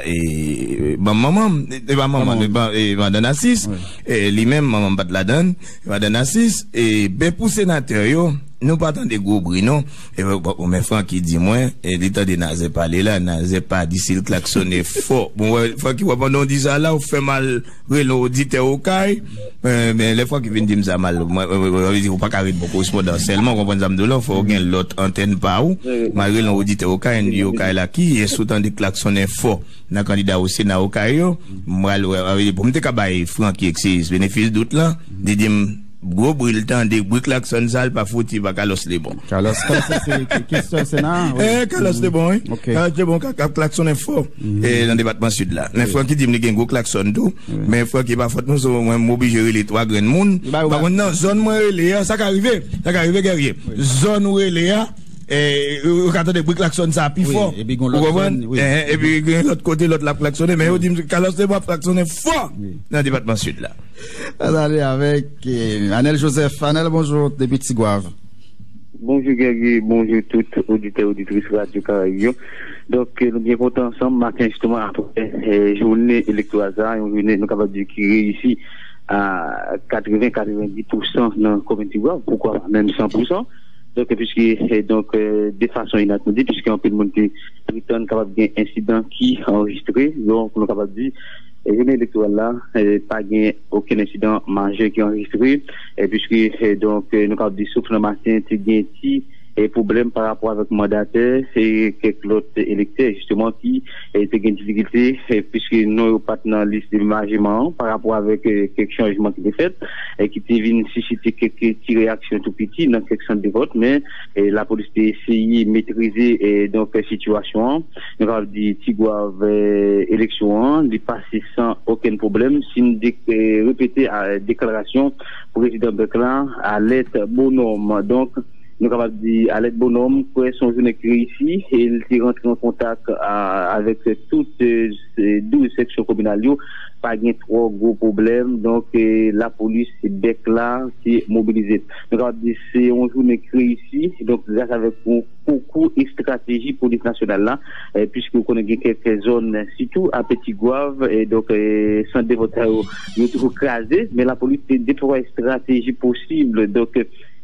e, ban manman m, e, e pa manman, e, ban, e, madan Nasis, e, li menm, manman m pa t ladann, madan Nasis, e, ben pou senatè yo, nou pa tande gwo bri non. E, bon, bon, men Francky di mwen, e, li tande Nazè pale la, Nazè pa di si l klaksonnen fò. Bon, wè, Francky, wè, pandan w di sa la, ou fè m al rele yon oditè Okay. E, men lè Francky vin di m sa mal, mwen, mwen, mwen, mwen di, ou pa ka ret bò korespondan sèlman, w konprann sa m di w la, fò w gen lòt antèn pa ou. M al rele yon oditè Okay, m di Okay la, kiyès ou tande klaksonnen fò nan kandida o Sena Okay yo? M pral wè, wè, pou m te ka bay Francky ekse benefis dout lan, li di m, gwo bri l tande, bri klaksòn sa, l pa fouti pa Carlos Lebon. Carlos, Carlos, se, se, se, se, se nan, wi. Eh, Carlos Lebon, wi. Ok. Carlos Lebon k ap, k ap klaksonnen fò, eh, nan depatman Sid la. Men Francky di m li gen gwo klaksòn tou. Men Francky, pa fòt mwen, se mwen m oblije rele twa grenn moun. Pa konn nan zòn mwen rele a, sa ka rive. Sa ka rive, Guerrier. Zòn ou rele a, eh, ou ka tande bri klaksòn sa pi fò. Ou konprann? Eh, epi gen lòt kote, lòt la ap klaksonnen. Men yo di m Carlos Lebon ap klaksonnen fò nan depatman Sid la. Ann ale avèk, eh, Anel Joseph. Anel, bonjou, depi Tigwav. Bonjou, Guerrier. Bonjou, tout oditè, oditris Radyo Karayib yo. Donk, eh, nou byen kontan ansanm maten, jisteman, apre, eh, jounen elektoral sa, yon jounen, nou kapab di, ki reyisi a katreven, katrevenndis pousan nan komin Tigwav, poukwa pa menm san pousan. Donk, piske, eh, donk, eh, de fason inatandi, piske anpil moun te pretann kapab gen ensidan ki anrejistre, donk, nou kapab di, eh, jounen elektoral la, eh, pa gen okenn ensidan majè ki anrejistre, eh, piske, eh, donk, eh, nou kapab di, sof nan maten, te gen ti, eh, pwoblèm pa rapò avèk mandatè, e kèk lòt elektè, jisteman, ki, eh, te gen difikilte, eh, piske non yo pa t nan lis demenajeman an, pa rapò avèk, eh, kèk chanjman ki te fèt, eh, ki te vin sisite kèk ti reyaksyon tou piti nan kèk sant de vòt, men, eh, lapolis te eseye metrize, eh, donk, sitiyasyon an. Nou kapab di Tigwav, eh, eleksyon an, li pase san okenn pwoblèm. Si n de-, eh, repete, ah, deklarasyon prezidan Bèk la, Alèt Bonòm. Donk, nou kapab di Alèt Bonòm kwè se yon jounen ki reyisi, e l te rantre an kontak, ah, avèk tout, eh, douz seksyon kominal yo. Pa gen twò gwo pwoblèm. Donk, eh, lapolis Bèk la te mobilize. Nou kapab di se yon jounen ki reyisi. Donk, gras avèk yon konkou estrateji polis nasyonal la, eh, piske ou konnen gen kèk zòn, sitou a Ti Gwav, eh, donk, eh, sant de vòt sa yo, yo toujou kraze, men lapolis te deplwaye estrateji posib. Donk,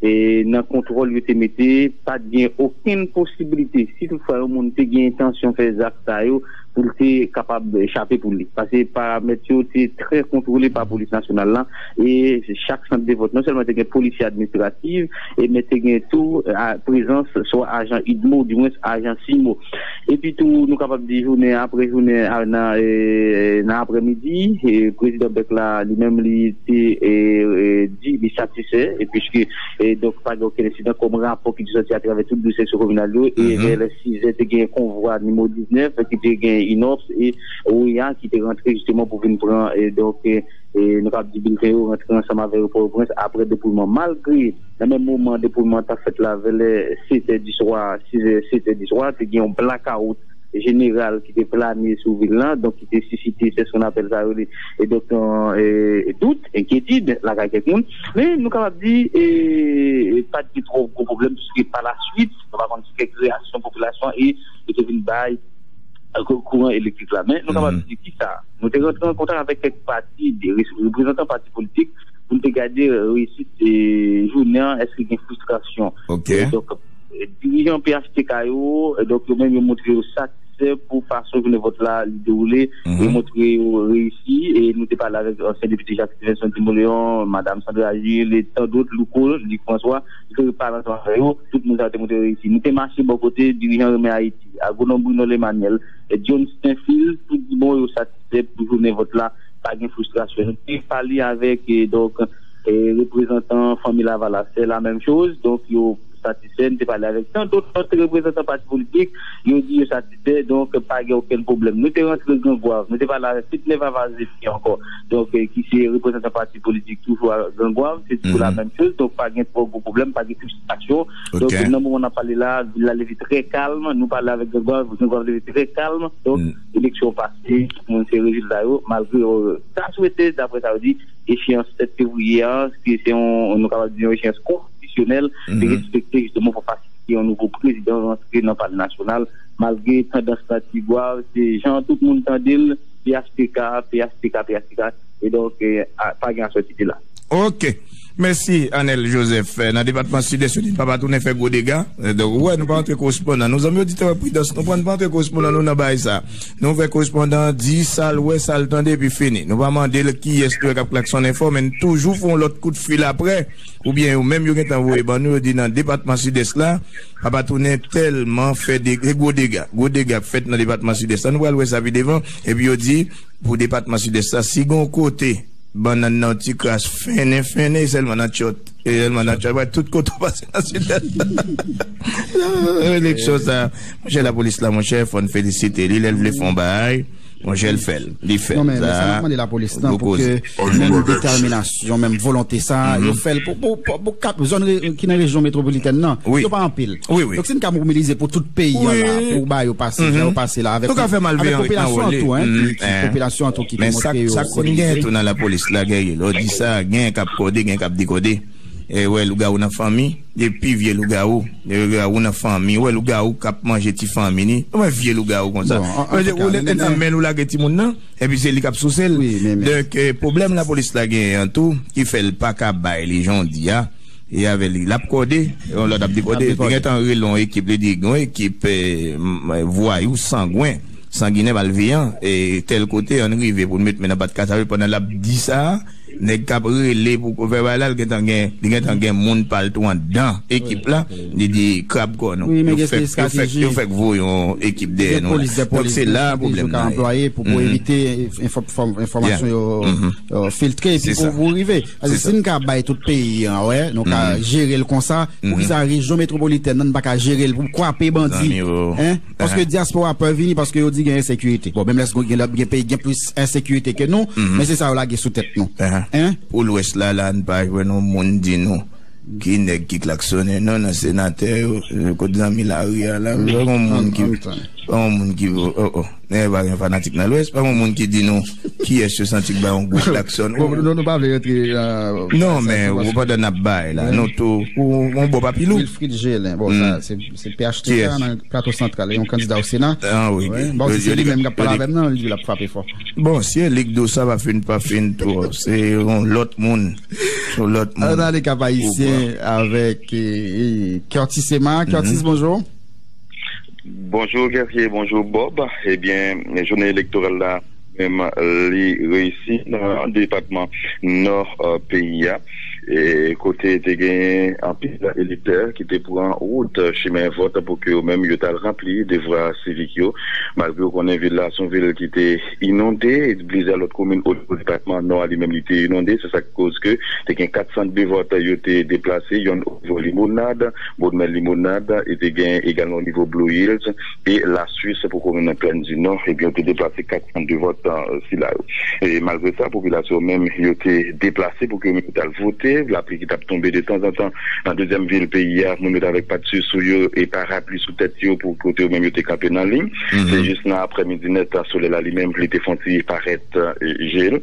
eh, nan kontwòl yo te mete, pa t gen okenn posiblite, si toutfwa yon moun te gen entansyon fè zak sa yo, pou l te kapab chape pou li. Paske paramèt yo te trè kontwole pa polis nasyonal la, e chak sant de vòt, non sèlman te gen polisye administratif, e men te gen tou, a, prezans swa ajan idmo, dimwens ajan simo. Epi tou, nou kapab di jounen apre jounen, a, nan, e, nan aprèmidi, e, prezidan Bèk la, li menm, li te, e, e, di li satisfè, e piske, e, donk, pa gen okenn ensidan kòm rapò ki te sòti atravè tout douz seksyon kominal yo, e vè lè sizè, te gen konvwa nimewo diznèf, ki te gen Inops e Oya, ki te rantre jisteman pou vin pran, e, donk, e, e, nou kapab di bilten yo rantre ansanm avè yo Pòtoprens apre depouyeman. Malgre, nan menm moman depouyeman an t ap fèt la, vè lè setè di swa, sizè, setè di swa, te gen yon blakawout jeneral ki te plane sou vil lan, donk ki te sisite, se son apèl sa yo rele, e donk yon e, dout, enkyetid lakay kèk moun. Men nou kapab di, e, pa t gen twò gwo pwoblèm, piske pa la swit, nou pa konn si kèk reyaksyon popilasyon e, e te vin bay, e, kou- kouran elektrik la. Men nou kapab di ki sa, nou te rantre an kontak avèk kèk pati, de re- reprezantan pati politik, pou n te gade, e, reyisit, e, jounen an, èske gen fristrasyon. E, donk, e, dirijan P H T K yo, e, donk, yo menm, yo montre yo satisfè pou fason jounen vòt la li dewoule, e montre yo reyisi. E nou te pale avèk ansyen depite Jacques Stevenson Timoleon, madam Sandra Gilles, e tan dòt, Louko, Luc François, nou te pale ansanm avèk yo, tout moun sa yo te montre yo reyisi. Nou te mache bò kote dirijan Renmen Ayiti, agwonòm Bruno Lemaniel, e John Stenfil, tout di bon yo satisfè pou jounen vòt la, pa gen fristrasyon. Nou te pale avèk, e, donk, e, reprezantan fanmi Lavalas, se la menm choz, donk yo satisfè. Nou te pale avèk tan dòt lòt reprezantan pati politik, yo di yo satisfè, donk pa gen okenn pwoblèm. Nou te rantre Grangwav, nou te pale avèk Pitnè Vava Zephyr ankò, donk, e, ki se reprezantan pati politik toujou a Grangwav, se toujou la menm choz, donk pa gen twò gwo pwoblèm, pa gen fristrasyon. Donk, nan moman n ap pale la, vil la leve trè kalm, nou pale avèk Grangwav, Grangwav leve trè kalm, donk, eleksyon pase, tout moun se rezilta yo, malgre, e, ta swete, daprè sa yo di, echeyans sèt fevriye a, ki se yon, nou kapab di yon echeyans konstitisyonèl, te respekte jisteman pou fasilite yon nouvo prezidan rantre nan Palè Nasyonal, malgre tandans lan Tigwav, se jan tout moun tande l, P H T K, P H T K, P H T K, e donk, e, a- pa gen aswè ti te la. Ok. Mèsi, Anèl Joseph. Nan depatman Sidès, yo di n pa pa tounen fè gwo dega. Donk, ou wè, nou pa antre korespondan. Nou, zanmi oditè, pridans, nou pran, nou pa antre korespondan nou nan bagay sa. Nou fè korespondan di sa l wè, sa l tande, epi fini. Nou pa mande l kiyès nou wè k ap klaksonnen fò, men n toujou fè yon lòt kout fil aprè. Oubyen yo menm yo gentan voye ban nou, yo di nan depatman Sidès la, pa pa tounen tèlman fè de, gwo dega. Gwo dega k fèt nan depatman Sidès la. Nou pral wè sa pi devan. Epi yo di, pou depatman Sidès la, si gon kote bannann nan ti kras fennen, fennen, e sèlman nan tchòt. E sèlman nan tchòt. Wè, tout kote w pase nan Sidès la. Eleksyon sa, monchè, lapolis la, monchè, fò n felisite li, lè l vle fè yon bagay, monchè, l fè l. Li fè l. Non, men, men sa m ap mande lapolis lan, pou ke menm detèminasyon, menm volonte sa, yo fè l pou, pou, pou, pou kap, zòn re- ki nan rejyon metwopolitèn nan, yo pa anpil. Wi, wi. Donk, si n ka mobilize pou tout peyi an la, pou ba yo pase, jan yo pase la, avèk, avèk popilasyon an tou, en, ki, ki, popilasyon an tou ki, ki montre yo solidarize. Men sa, sa konn gen tou nan lapolis la, Guerrier, lè w di sa, gen k ap kode, gen k ap dekode. E wè lougawou nan fanmi, e pi vye lougawou, e lougawou nan fanmi, wè lougawou k ap manje ti fanmi ni, wè vye lougawou konsa. Bon, an, an tou ka, ou lè nan men l ou lage timoun nan, epi se li k ap souse l. Wi, men, men. Donk, e, pwoblèm lapolis la genyen an tou, ki fè l pa ka bay li jan w di a, e avè li, l ap kòde, yon lòt ap dekòde, li gentan rele yon ekip, li di, yon ekip, e, m- vwayou sangwen, sanginè, malveyan, e tèl kote, ann rive pou n met men nan pat kasa yo, pandan l ap di sa, nèg k ap rele pou fè bagay la, li gentan gen, li gentan gen moun pa l tou anndan ekip la, li di, krab kò nou. Wi, men gen estrateji. Yo fèk, yo fèk voye yon ekip dèyè nou la. Donk, se la pwoblèm nan ye. Pou, pou evite enfò- fòm- enfòmasyon yo, yo filtre, epi pou, pou rive. Paske si n ka bay tout peyi an, wè, nou ka jere l konsa, poukisa rejyon metwopolitèn nan, n pa ka jere l pou kwape bandi? Zanmi, o. Hein? Paske dyaspora pè vini paske yo di gen ensekirite. Bon, menm lè gen, gen, gen peyi gen plis ensekirite ke nou, men se sa yo lage sou tèt nou. Hein? Pou lwès la, la, n pa jwenn yon moun di nou ki nèg ki klaksonnen non nan senatè yo, kot zanmi lari a la, pa yon moun ki, pa yon moun ki, oh, oh, nèg pa gen fanatik nan lwès, pa yon moun ki di nou kiyès yo santi k bay yon gwo klakson. Bon, nou, nou pa vle rantre nan... Non, men ou pandan n ap bay la, nou tou, ou, ou bon pa pi lou. Wilfrid Gelin, bon, sa, se, se P H T K nan Plato Santral, yon kandida o Sena. Ah wi. Bon, si se li menm k ap pale avè m nan, li di l ap frape fò. Bon, si e li k di w sa, pa fin, pa fin twò. Se yon lòt moun. Se yon lòt moun. Ann ale Kap Ayisyen avèk, e, e, Curtis Emma. Curtis, bonjou. Bonjou Guerrier, bonjou Bob. Ebyen, jounen elektoral la menm li reyisi nan depatman Nò, e, peyi a, e kote te genyen anpil elektè ki te pran wout, e, chimen vòt pou ke yo menm yo t al ranpli devwa sivik yo. Malgre w konnen vil la se yon vil ki te inonde, e plizyè lòt komin o nivo depatman Nò a li menm li te inonde, se sa k koz ke te gen kat sant de vòt yo te deplase, yonn o nivo Limonad, Bodmè Limonad, e te gen egalman o nivo Blue Hills e Laswis pou komin Plèn di Nò, ebyen, yo te deplase kat sant de vòt, e, sila yo. E malgre sa, popilasyon menm, yo te deplase pou ke yo menm yo t al vote. lapli ki t ap tonbe de tanzantan nan dezyèm vil peyi a, moun yo t avèk patsi sou yo e parapli sou tèt yo pou kote yo menm yo te kanpe nan liy. Se jis nan aprèmidi nèt, solèy la li menm, li te fè yon ti parèt, e, je l.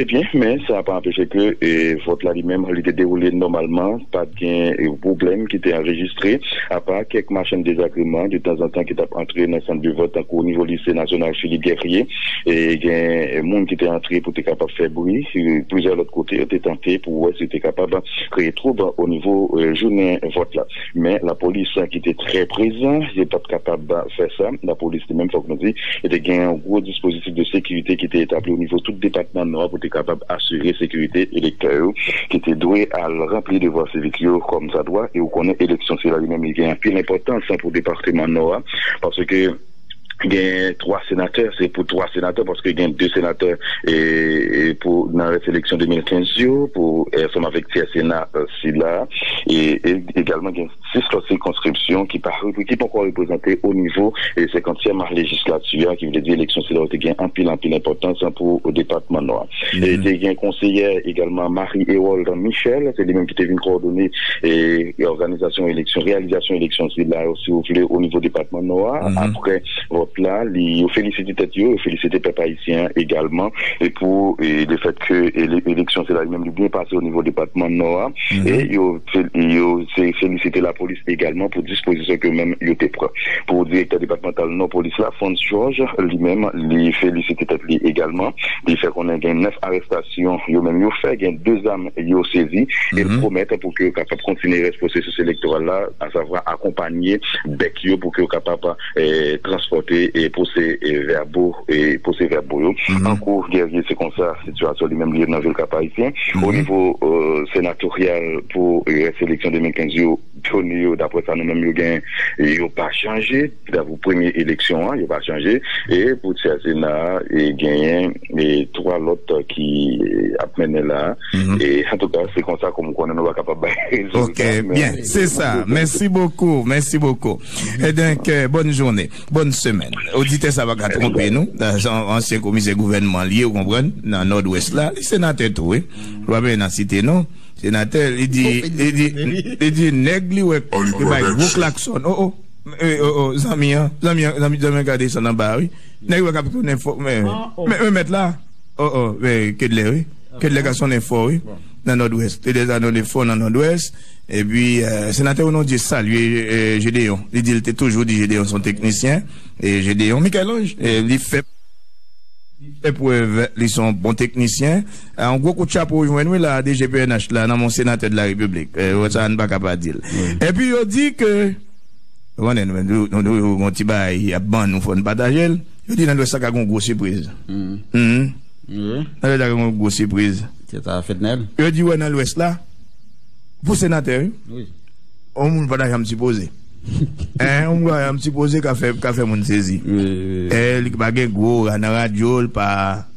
Ebyen, men sa pa anpeche ke, e, vòt la li menm, li te dewoule nòmalman, pa t gen, e, pwoblèm ki te anrejistre, apa kèk machann dezagreman de tanzantan ki t ap antre nan sant de vòt, tankou o nivo Lise Nasyonal Philippe Guerrier, e gen moun ki te antre pou te kapab fè bri. E, plizyè lòt kote, yo te tante pou wè si yo te kapab kreye twoub o nivo, e, jounen vòt la. Men lapolis ki te trè prezan, yo pa t kapab fè sa. Lapolis li menm, fòk nou di, yo te gen yon gwo dispozitif de sekirite ki te etabli o nivo tout depatman Nò a pou te kapab asire sekirite elektè yo ki te dwe al ranpli devwa sivik yo kòm sa dwa. E ou konnen eleksyon sila li menm li gen anpil enpòtans pou depatman Nò a, paske gen twa senatè, se pou twa senatè, paske gen de senatè, e, e pou nan rès eleksyon de mil kenz yo, pou, e, ansanm avèk tyè sena, e, sila, e, e egalman gen sis lòt sikonskripsyon ki pa repre-, ki poko reprezante o nivo, e, senkantyèm lejislati a, ki vle di eleksyon sila yo te gen anpil, anpil enpòtans pou depatman Nò a. E te gen konseyè egalman Marie Herold Michel, se li menm ki te vin kowòdone, e, òganizasyon eleksyon, reyalizasyon eleksyon sila yo, si w vle, o nivo depatman Nò a. Aprè vòt la, li, yo felisite tèt yo, yo felisite pèp ayisyen an egalman, e pou, e, lefèt ke ele-, eleksyon sila li menm li byen pase o nivo depatman Nò a, e yo fel-, yo se felisite lapolis egalman pou dispozisyon ke menm yo te pran. Pou direktè depatmantal Nò polis la, Frantz Georges, li menm, li felisite tèt li egalman. Li fè konnen gen nèf arèstasyon yo menm yo fè, gen de zam yo sezi, e l pwomèt pou ke yo kapab kontinye rès pwosesis elektoral la, asavwa akonpanye bèk yo pou ke yo kapab, e, transpòte, e, pwose, e, vèbo, e, pwose vèbo yo. An kou, Guerrier, se konsa sitiyasyon li menm li ye nan vil Kap Ayisyen. O nivo, e, senatoryal pou, e, rès eleksyon de mil kenz yo, Tony yo, daprè sa nou menm yo gen, yo pa chanje. Pou premye eleksyon an, yo pa chanje. E pou tyè sena a, e genyen, e twa lòt ki, e, ap mennen la. E antouka, se konsa kòm ou konnen nou pa kapab bay rezilta. Ok, byen, se sa. Mèsi bokou, mèsi bokou. E donk, e, bòn jounen, bòn semèn. Oditè sa pa ka twonpe nou. Sa se yon ansyen komisè gouvènman li ye, ou konprann, nan Nòdwès la. Li senatè tou, wi. Lwa Bèna site non. Senatè, li di, li di, li di nèg li wè ki bay gwo klaksòn. Oh, oh. Eh, oh, oh, zanmi an, zanmi an, zanmi, zanmi an gade sa nan ba wi. Nèg wè k ap tounen fò, men, men, men mèt la. Oh, oh, men Kedlè wi. Kedlè ka sonnen fò wi. Nan Nòdwès. Te deza sonnen fò nan Nòdwès. Epi, eh, senatè Onondieu salye, eh, Gédéon. Li di l te toujou di Gédéon se yon teknisyen. E Gédéon Michel-Ange, eh, li fè Eprèv, li se yon bon teknisyen. Ah, yon gwo kout chapo w jwenn wi la, D G P N H la, nan men yon senatè de la Repiblik. Eh, sa n pa ka pa di l. Epi yo di ke, ou konnen nou, nou, nou, nou, yon ti bagay y ap ban nou, fò n pataje l. Yo di nan Lwès la ka gen yon gwo sipriz. Nan Lwès la ka gen yon gwo sipriz. Se ta fèt Nèl. Yo di wè nan Lwès la, pou senatè wi. Yon moun pa ta janm sipoze. Hein, yon moun pa ta janm sipoze ka fè, ka fè moun sezi. Eh, li pa gen gwo ora nan radyo, li pa,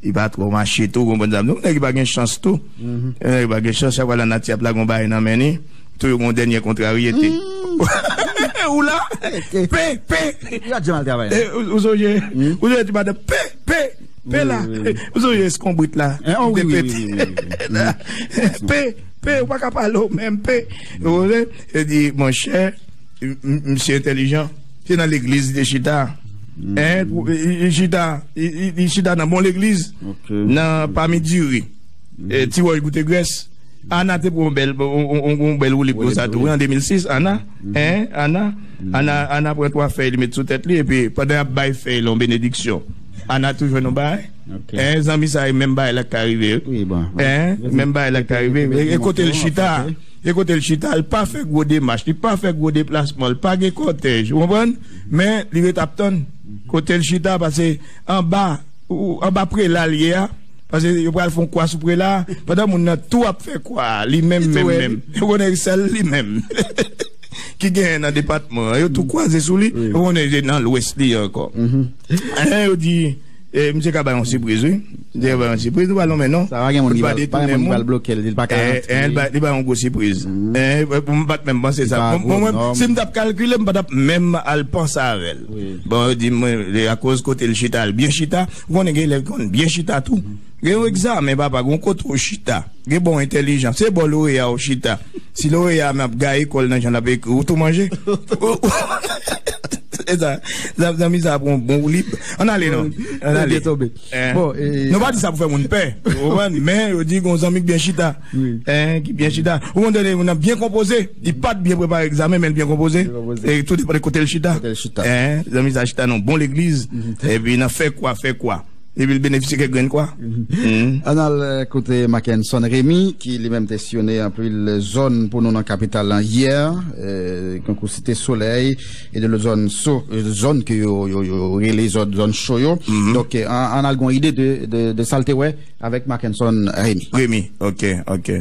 li pa twò mache tou, ou konprann sa m di w? Nèg ki pa gen chans tou. Nèg ki pa gen chans, chak fwa lanati ap lage yon bagay nan men li, tou yo gen yon dènye kontraryete. Ou la? Pe, pe. Yo ap janm al travay. Eh, ou, ou sonje? Ou sonje ti madan pe, pe, pe la? Ou sonje eskonbrit la? Pe, pe, ou pa ka pale w menm, pe. Ou konprann? E di, monchè, m-, m-, misye entèlijan. Se nan legliz li te chita. Hein, pou, li, li chita, li, li, li chita nan bon legliz. Nan pami diri. Eh, ti wòch goute grès. Ana te pran yon bèl, yon, yon, yon, yon bèl woulib konsa tou, wi, an de mil sis, Ana. Hein, Ana. Ana, Ana pran twa fèy, li met sou tèt li, epi pandan y ap bay fèy la yon benediksyon, Ana tou jwenn yon bagay. Hein, zanmi sa, e menm bagay la k ka rive wi. Hein, menm bagay la k ka rive. E, e kote l chita, e kote l chita, li pa fè gwo demach, li pa fè gwo deplasman, li pa gen kòtèj, ou konprann? Men, li ret ap tann. Kote l chita, paske anba, ou, anba prela l ye a, paske yo pral fè yon kwa sou prela a, pandan moun nan tou ap fè kwa a, li menm, menm, menm. Ou konnen sèl li menm ki genyen nan depatman an. Yo tou kwaze sou li. Ou konnen se nan Lwès li ye ankò. Hein, yo di, eh, misye ka bay yon sipriz, wi. Misye ka bay yon sipriz, nou pa lonmen non. Sa pa gen moun ki pral, pa gen moun ki pral bloke l, li pa ka rantre. Eh, li bay, li bay yon gwo sipriz. Eh, pou m pa t menm panse sa. Bon, bon, mwen, si m t ap kalkile, m pa t ap menm al panse avè l. Bon, yo di mwen, akoz kote l chita, l byen chita. Ou konnen gen lè l konn byen chita tou. Gen yon egzamen, papa, gen yon kote ou chita. Gen bò entèlijan. Se bò loreya ou chita. Si loreya a ap gaye kò l nan jan l ap ekri, ou tou manje. Se sa. Zanmi sa pran bon woulib. Ann ale non. Ann ale. Byen tonbe. Eh. Bon, e, nou pa di sa pou fè moun pè. Ou konprann? Men yo di gen yon zanmi k byen chita. Wi. Eh, ki byen chita. Ou konn tande moun nan byen konpoze. Li pa t byen prepare egzamen, men l byen konpoze. Byen konpoze. E tou depann de kote l chita. Kote l chita. Eh, zanmi sa chita nan bon legliz. Mhm. Epi nan fè kwa, fè kwa. Epi l benefisye kèk grenn kwa. Mhm. Ann al, eh, kote Mackenson Remy, ki li menm te siyone anpil zòn pou nou nan kapital lan yè, eh, tankou Site Solèy, e de lòt zòn so, zòn ke yo, yo, yo rele zòn, zòn cho yo. Mhm. Donk, eh, ann, ann al gon ide de, de, de sa l te wè avèk Mackenson Remy. Remy, ok, ok.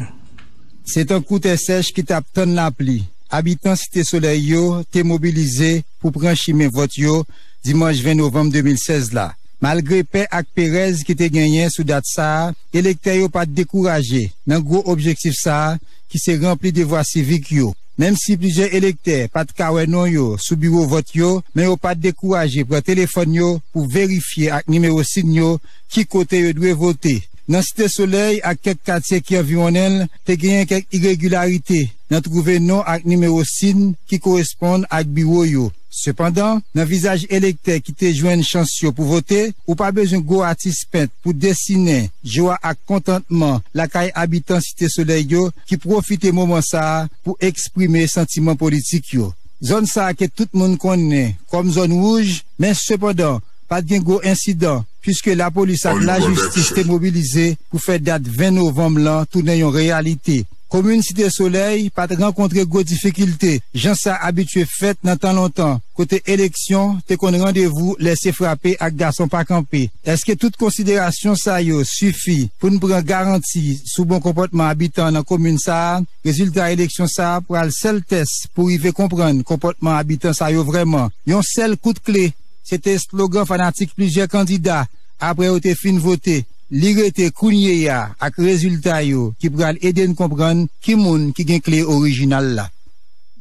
Se tankou tè sèch ki t ap tann lapli. Abitan Site Solèy yo te mobilize pou pran chimen vòt yo dimanch ven novanm de mil sèz la. Malgre pè ak perèz ki te genyen sou dat sa a, elektè yo pa t dekouraje nan gwo objektif sa a ki se ranpli devwa sivik yo. Menm si plizyè elektè pa t ka wè non yo sou biwo vòt yo, men yo pa t dekouraje pran telefòn yo pou verifye ak nimewo sin yo ki kote yo dwe vote. Nan Site Solèy ak kèk katye ki anviwonnen l, te genyen kèk iregilarite nan twouve non ak nimewo sin ki koresponn ak biwo yo. Sepandan, nan vizaj elektè ki te jwenn chans yo pou vote, ou pa bezwen gwo atis pent pou desinen jwa ak kontantman lakay abitan Site Solèy yo ki pwofite moman sa a pou eksprime santiman politik yo. Zòn sa a ke tout moun konnen kòm zòn wouj, men sepandan, pa t gen gwo ensidan, piske lapolis ak lajistis te mobilize pou fè dat ven novanm lan tounen yon reyalite. Komin Site Solèy pa t rankontre gwo difikilte, jan sa abitye fèt nan tan lontan, kote eleksyon te konn randevou lèse frape ak gason pa kanpe. Èske tout konsiderasyon sa yo sifi pou n pran garanti sou bon konpòtman abitan nan komin sa a? Rezilta eleksyon sa a pral sèl tès pou rive konprann konpòtman abitan sa yo vrèman. Yon sèl kout kle, se te slogan fanatik plizyè kandida apre yo te fin vote. Li rete kounye a ak rezilta yo ki pral ede n konprann ki moun ki gen kle orijinal la.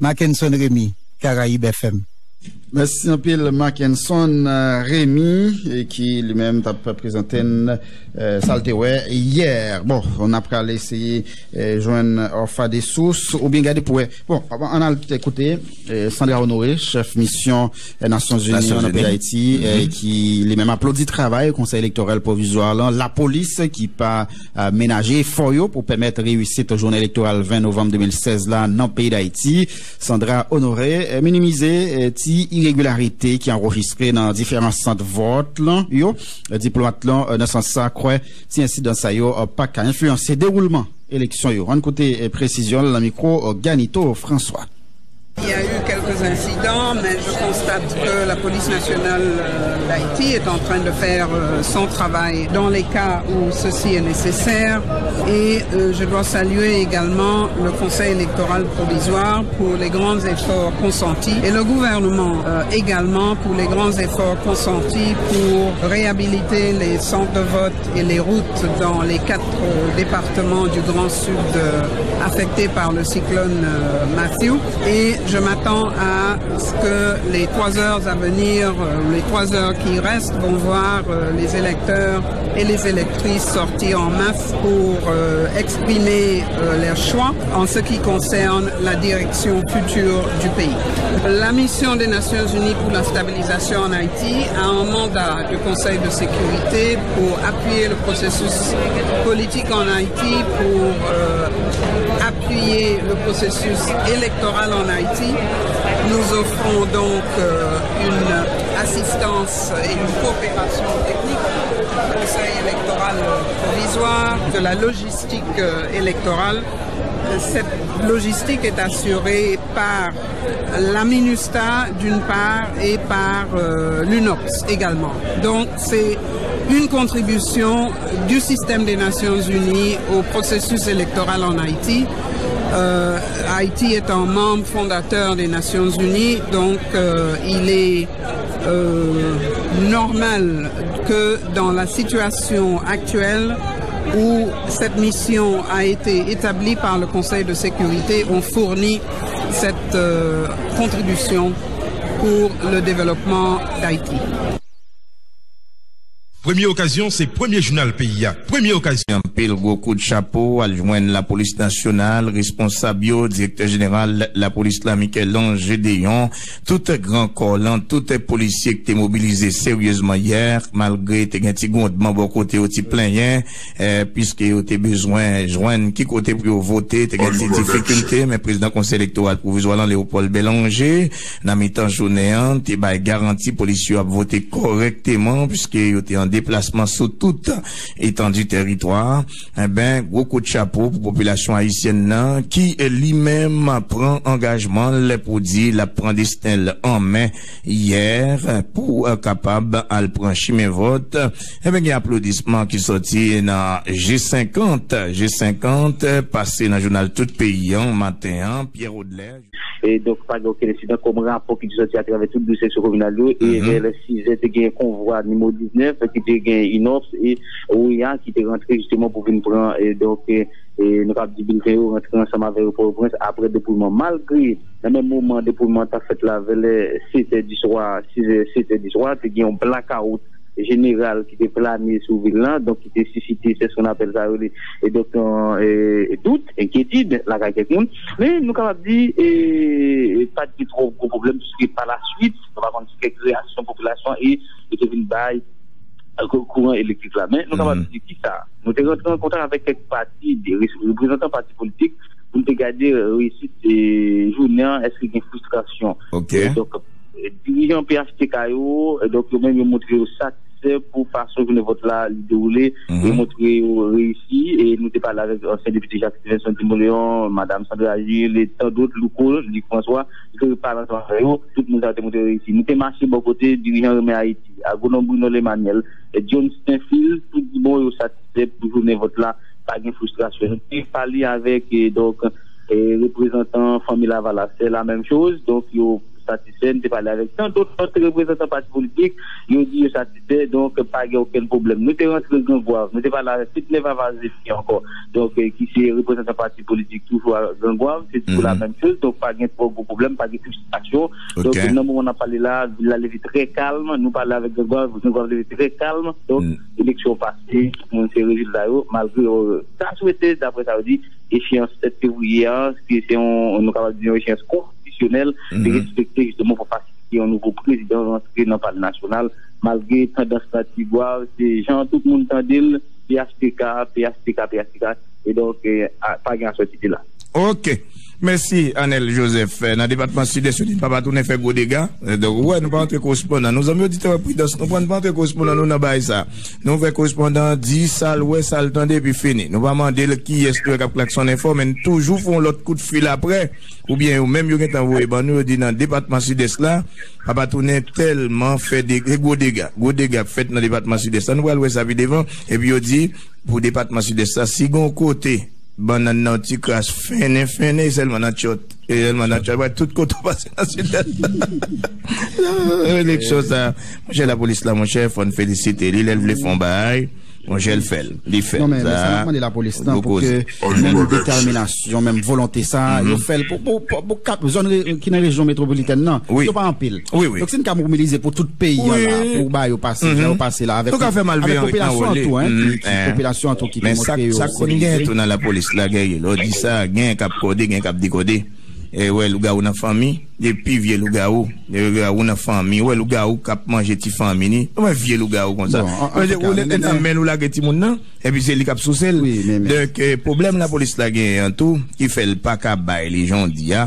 Mackenson Remy, Karayib F M. Mèsi anpil, Mackenson, eh, Remy, eh, ki li menm t ap prezante n, eh, sa l te wè yè. Bon, n ap pral eseye, eh, jwenn Orpha Dessources, oubyen gade pou wè. Bon, ann al koute, eh, Sandra Honoré, chèf misyon, eh, Nasyonzini an nan peyi Dayiti, eh, ki li menm aplodi travay Konsèy Elektoral Pwovizwa lan, lapolis ki pa a, menaje efò yo pou pèmèt reyisit jounen elektoral ven novanm de mil sèz la nan peyi Dayiti. Sandra Honoré, eh, minimize, eh, ti iregilarite ki anrejistre nan diferan sant vòt lan yo. Eh, diplomat lan, eh, nan sans sa, kwè ti ensidan sa yo, eh, pa ka enfliyanse dewoulman eleksyon yo. Ann koute, eh, presizyon l nan mikwo, eh, Ganito François. Il y a eu quelques incidents, mais je constate que la police nationale, euh, d'Haïti est en train de faire, euh, son travail dans les cas où ceci est nécessaire. Et, euh, je dois saluer également le Conseil électoral provisoire pour les grands efforts consentis et le gouvernement, euh, également pour les grands efforts consentis pour réhabiliter les centres de vote et les routes dans les quatre, euh, départements du Grand Sud, euh, affectés par le cyclone, euh, Matthew. Et je m'attends à ce que les trois heures à venir, euh, les trois heures qui restent, vont voir, euh, les électeurs et les électrices sortir en masse pour, euh, exprimer, euh, leur choix en ce qui concerne la direction future du pays. La mission des Nations Unies pour la stabilisation en Haïti a un mandat du Conseil de sécurité pour appuyer le processus politique en Haïti, pour, euh, appuyer le processus électoral en Haïti. Nous offrons donc, euh, une assistance et une coopération technique au Conseil électoral provisoire, de la logistique, euh, électorale. Cette logistique est assurée par la MINUSTAH d'une part et par, euh, l'UNOPS également. Donc, c'est une contribution du système des Nations Unies au processus électoral en Haïti. Euh, Haïti est un membre fondateur des Nations Unies, donc, euh, il est, euh, normal que dans la situation actuelle où cette mission a été établie par le Conseil de sécurité, on fournit cette, euh, contribution pour le développement d'Haïti. Premye okazyon, se premye jounal peyi a. Premye okazyon. Anpil gwo kout chapo al jwenn Lapolis Nasyonal, responsab yo, Direktè Jeneral Lapolis la, Michel-Ange Gédéon, tout gran kò lan, tout polisye ki te mobilize seryezman yè, malgre te gen ti gwondman bò kote yo, ti plenyen, eh, piske yo te bezwen jwenn ki kote pou yo vote, te gen ti difikilte, men prezidan Konsèy Elektoral Pwovizwa lan, Léopold Bélanger, nan mitan jounen an, te bay garanti polis yo ap vote kòrèkteman, piske yo te an deplasman sou tout etandi tèritwa a. Enben, gwo kout chapo pou popilasyon ayisyèn nan, ki, eh, li menm pran angajman l pou di l ap pran desten l an men yè pou, eh, kapab al pran chimen vòt. Enben, gen aplodisman ki sòti nan G senkant. G senkant pase nan jounal tout peyi an maten an, Pierre Audler. E donk, pa gen okenn ensidan kòm rapò ki te sòti atravè tout de seksyon kominal yo. E vè lè sizè, te gen konvwa nimewo diznèf ki te gen Inops e Oea ki te rantre jisteman pou vin pran, e donk, e, e nou kab di bilten yo rantre ansanm avè yo Pòtoprens apre depoulman. Malgre, nan menm moman depoulman ta fèt la, vè lè setè di swa, sizè, setè di swa, te gen yon blakawout jeneral ki te plane sou vil lan, donk ki te sisite, se ce qu'on appelle sa, yo rele, e donk, yon, e, dout, enkyetid lakay kèk moun. Men nou kapab di, e, pa t gen twò gwo pwoblèm, piske pa la swit, nou pa konn si kèk reyaksyon popilasyon e yo te vin bay, e, kou-, kouran elektrik la. Men nou kapab di ki sa? Nou te rantre an kontak avèk kèk pati, de re-, reprezantan pati politik, pou n te gade, e, reyisit, e, jounen an, èske gen fristrasyon. E donk, e, dirijan P H T K yo, e, donk, yo menm yo montre yo satisfè pou fason jounen vòt la li dewoule, yo montre yo reyisi, e nou te pale avèk ansyen depite Jacques Stevenson Timoleon, madam Sandra Gilles, e tan dòt, Louko, Luc François, nou te pale ansanm avè yo, tout moun sa yo te montre yo reyisi. Nou te mache bò kote dirijan Renmen Ayiti, agwonòm Bruno Lemaniel, e, John Stenfil, tout di bon yo satisfè pou jounen vòt la, pa gen fristrasyon. Nou te pale avèk, e, donk, e, reprezantan fanmi Lavalas, se la menm choz, donk yo satisfè. Nou te pale avèk tan dòt lòt reprezantan pati politik, yo di yo satisfè, donk pa gen okenn pwoblèm. Nou te rantre Grangwav, nou te pale avèk Pitneva Vazepi ankò, donk, e, ki se reprezantan pati politik toujou a Grangwav, se toujou la menm choz, donk pa gen twò gwo pwoblèm, pa gen fristrasyon. Donk nan moman n ap pale la, vil la leve trè kalm, nou pale avèk Grangwav, Grangwav leve trè kalm, donk eleksyon pase, tout moun se rezilta yo, malgre, e, ta swete, daprè sa yo di, echeyans sèt fevriye a, ki se yon, nou kapab di yon echeyans konstitisyonèl, te respekte jisteman pou fasilite yon nouvo prezidan rantre nan Palè Nasyonal, malgre tandans lan Tigwav, se jan tout moun tande l, P H T K, P H T K, P H T K, e donk, e, a, pa gen asòtite la. Ok. Mèsi, Anel Joseph. Nan depatman Sidès, yo di n pa pa tounen fè gwo dega. Donk, ou wè, nou pa antre korespondan. Nou, zanmi oditè, pridans, nou pran, nou pa antre korespondan nou nan bagay sa. Nou fè korespondan di sa l wè, sa l tande, epi fini. Nou pa mande l kiyès nou wè k ap klaksonnen fò, men n toujou fè yon lòt kout fil aprè. Oubyen yo menm yo gentan voye ban nou, yo di nan depatman Sidès la, pa pa tounen tèlman fè de, gwo dega. Gwo dega ap fèt nan depatman Sidès la. Nou pral wè sa pi devan. Epi yo di, pou depatman Sidès la, si gon kote bannann nan ti kras fennen, fennen, e sèlman nan tchòt. E sèlman nan tchòt. Wè, tout kote w pase nan Sidès. Eleksyon sa, monchè, lapolis la, monchè, fò n felisite li. Lè l vle fè yon bagay, monchè, l fè l. Li fè l. Non, men, men sa n ap mande lapolis lan pou ke menm detèminasyon, menm volonte sa, yo fè l pou, pou, pou, pou kap zòn re-, ki nan rejyon metwopolitèn nan, yo pa anpil. Wi, wi. Donk, si n ka mobilize pou tout peyi an la, pou ba yo pase, jan yo pase la, avèk, avèk popilasyon an tou, en, ki, ki, popilasyon an tou ki, ki montre yo sensibilize. Men sa, sa konn gen tou nan lapolis la, Guerrier, lè w di sa, gen k ap kòde, gen k ap dekòde. E wè lougawou nan fanmi, e pi vye lougawou, e lougawou nan fanmi, wè lougawou k ap manje ti fanmi ni, wè vye lougawou konsa. Bon, an, an tou ka, ou lè, men, nan men l ou lage timoun nan, epi se li k ap souse l. Wi, men, men. Donk, e, pwoblèm lapolis la genyen an tou, ki fè l pa ka bay li jan w di a,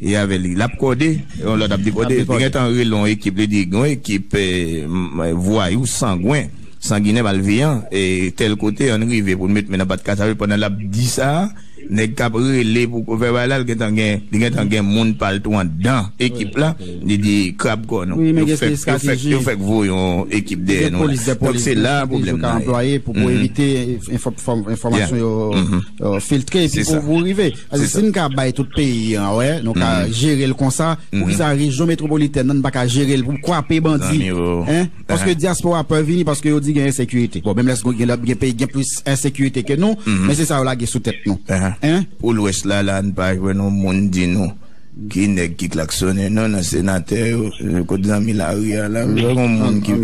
e avè li, l ap kòde, yon lòt ap dekòde, li gentan rele yon ekip, li di, yon ekip, e, m-, vwayou, sangwen, sanginè, malveyan, e tèl kote, ann rive pou n met men nan pat kasa yo, pandan l ap di sa, nèg k ap rele pou fè bagay la, li gentan gen, li gentan gen moun pa l tou anndan ekip la, li di, krab kò nou. Wi, men gen estrateji. Yo fèk, yo fèk, yo fèk voye yon ekip dèyè nou la. Donk, se la pwoblèm nan ye. Anplwaye pou, pou evite enfò-, fòm-, enfòmasyon yo, yo filtre, epi pou, pou rive. Paske si n ka bay tout peyi an, wè, nou ka jere l konsa, poukisa rejyon metwopolitèn nan, n pa ka jere l pou kwape bandi? Zanmi yo. Hein? Paske dyaspora pè vini paske yo di gen ensekirite. Bon, menm lè gen, gen peyi gen plis ensekirite ke nou, men se sa yo lage sou tèt nou. Hein? Pou Lwès la, la, n pa jwenn yon moun di nou ki nèg ki klaksonnen non nan senatè yo, kot zanmi lari a la, yon moun ki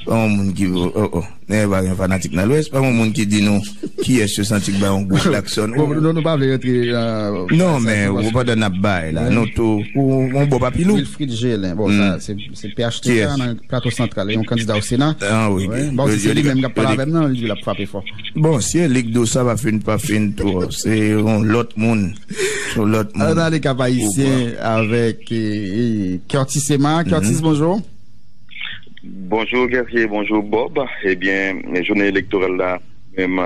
Pa yon moun ki, oh, oh, nèg pa gen fanatik nan Lwès, pa yon moun ki di nou kiyès yo santi k bay yon gwo klaksòn. Bon, nou, nou pa vle rantre nan Non, men ou pandan n ap bay la, nou tou, ou, ou bon pa pi lou. Wilfrid Gelin, bon, sa, se, se P H T K nan Plato Santral, yon kandida o Sena. Ah wi. Bon, se li menm k ap pale avè m nan, li di l ap frape fò. Bon, si e li k di w sa, pa fin, pa fin twò, se yon lòt moun. Se yon lòt moun. Ann ale Kap Ayisyen avèk, eh, eh, Curtis Emma. Curtis, bonjou. Bonjou Guerrier, bonjou Bob. Ebyen, jounen elektoral la menm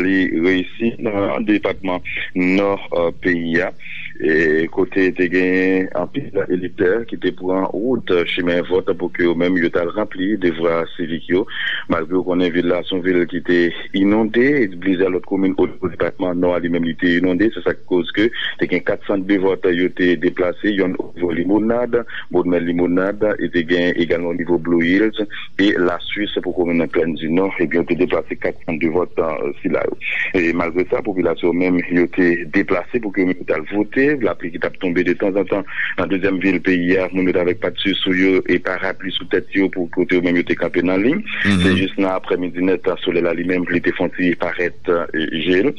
li reyisi nan depatman Nò, eh, peyi a. E kote te genyen anpil elektè ki te pran wout, eh, chimen vòt pou ke yo menm yo t al ranpli devwa sivik yo. Malgre w konnen vil la se yon vil ki te inonde, e plizyè lòt komin o nivo depatman Nò a li menm li te inonde. Se sa k koz ke te gen kat sant de vòt yo te deplase, yonn o nivo Limonad, Bodmè Limonad, e te gen egalman o nivo Blue Hills e Laswis pou komin nan Plèn di Nò. Ebyen, yo te deplase kat sant de vòt, eh, sila yo. E malgre sa, popilasyon menm, yo te deplase pou ke yo menm yo t al vote. Lapli ki t ap tonbe de tanzantan nan dezyèm vil peyi a, moun yo t avèk pat sou yo e parapli sou tèt yo pou kote yo menm yo te kanpe nan liy. Se jis nan aprèmidi nèt, solèy la li menm, li te fè yon ti parèt, eh, jel.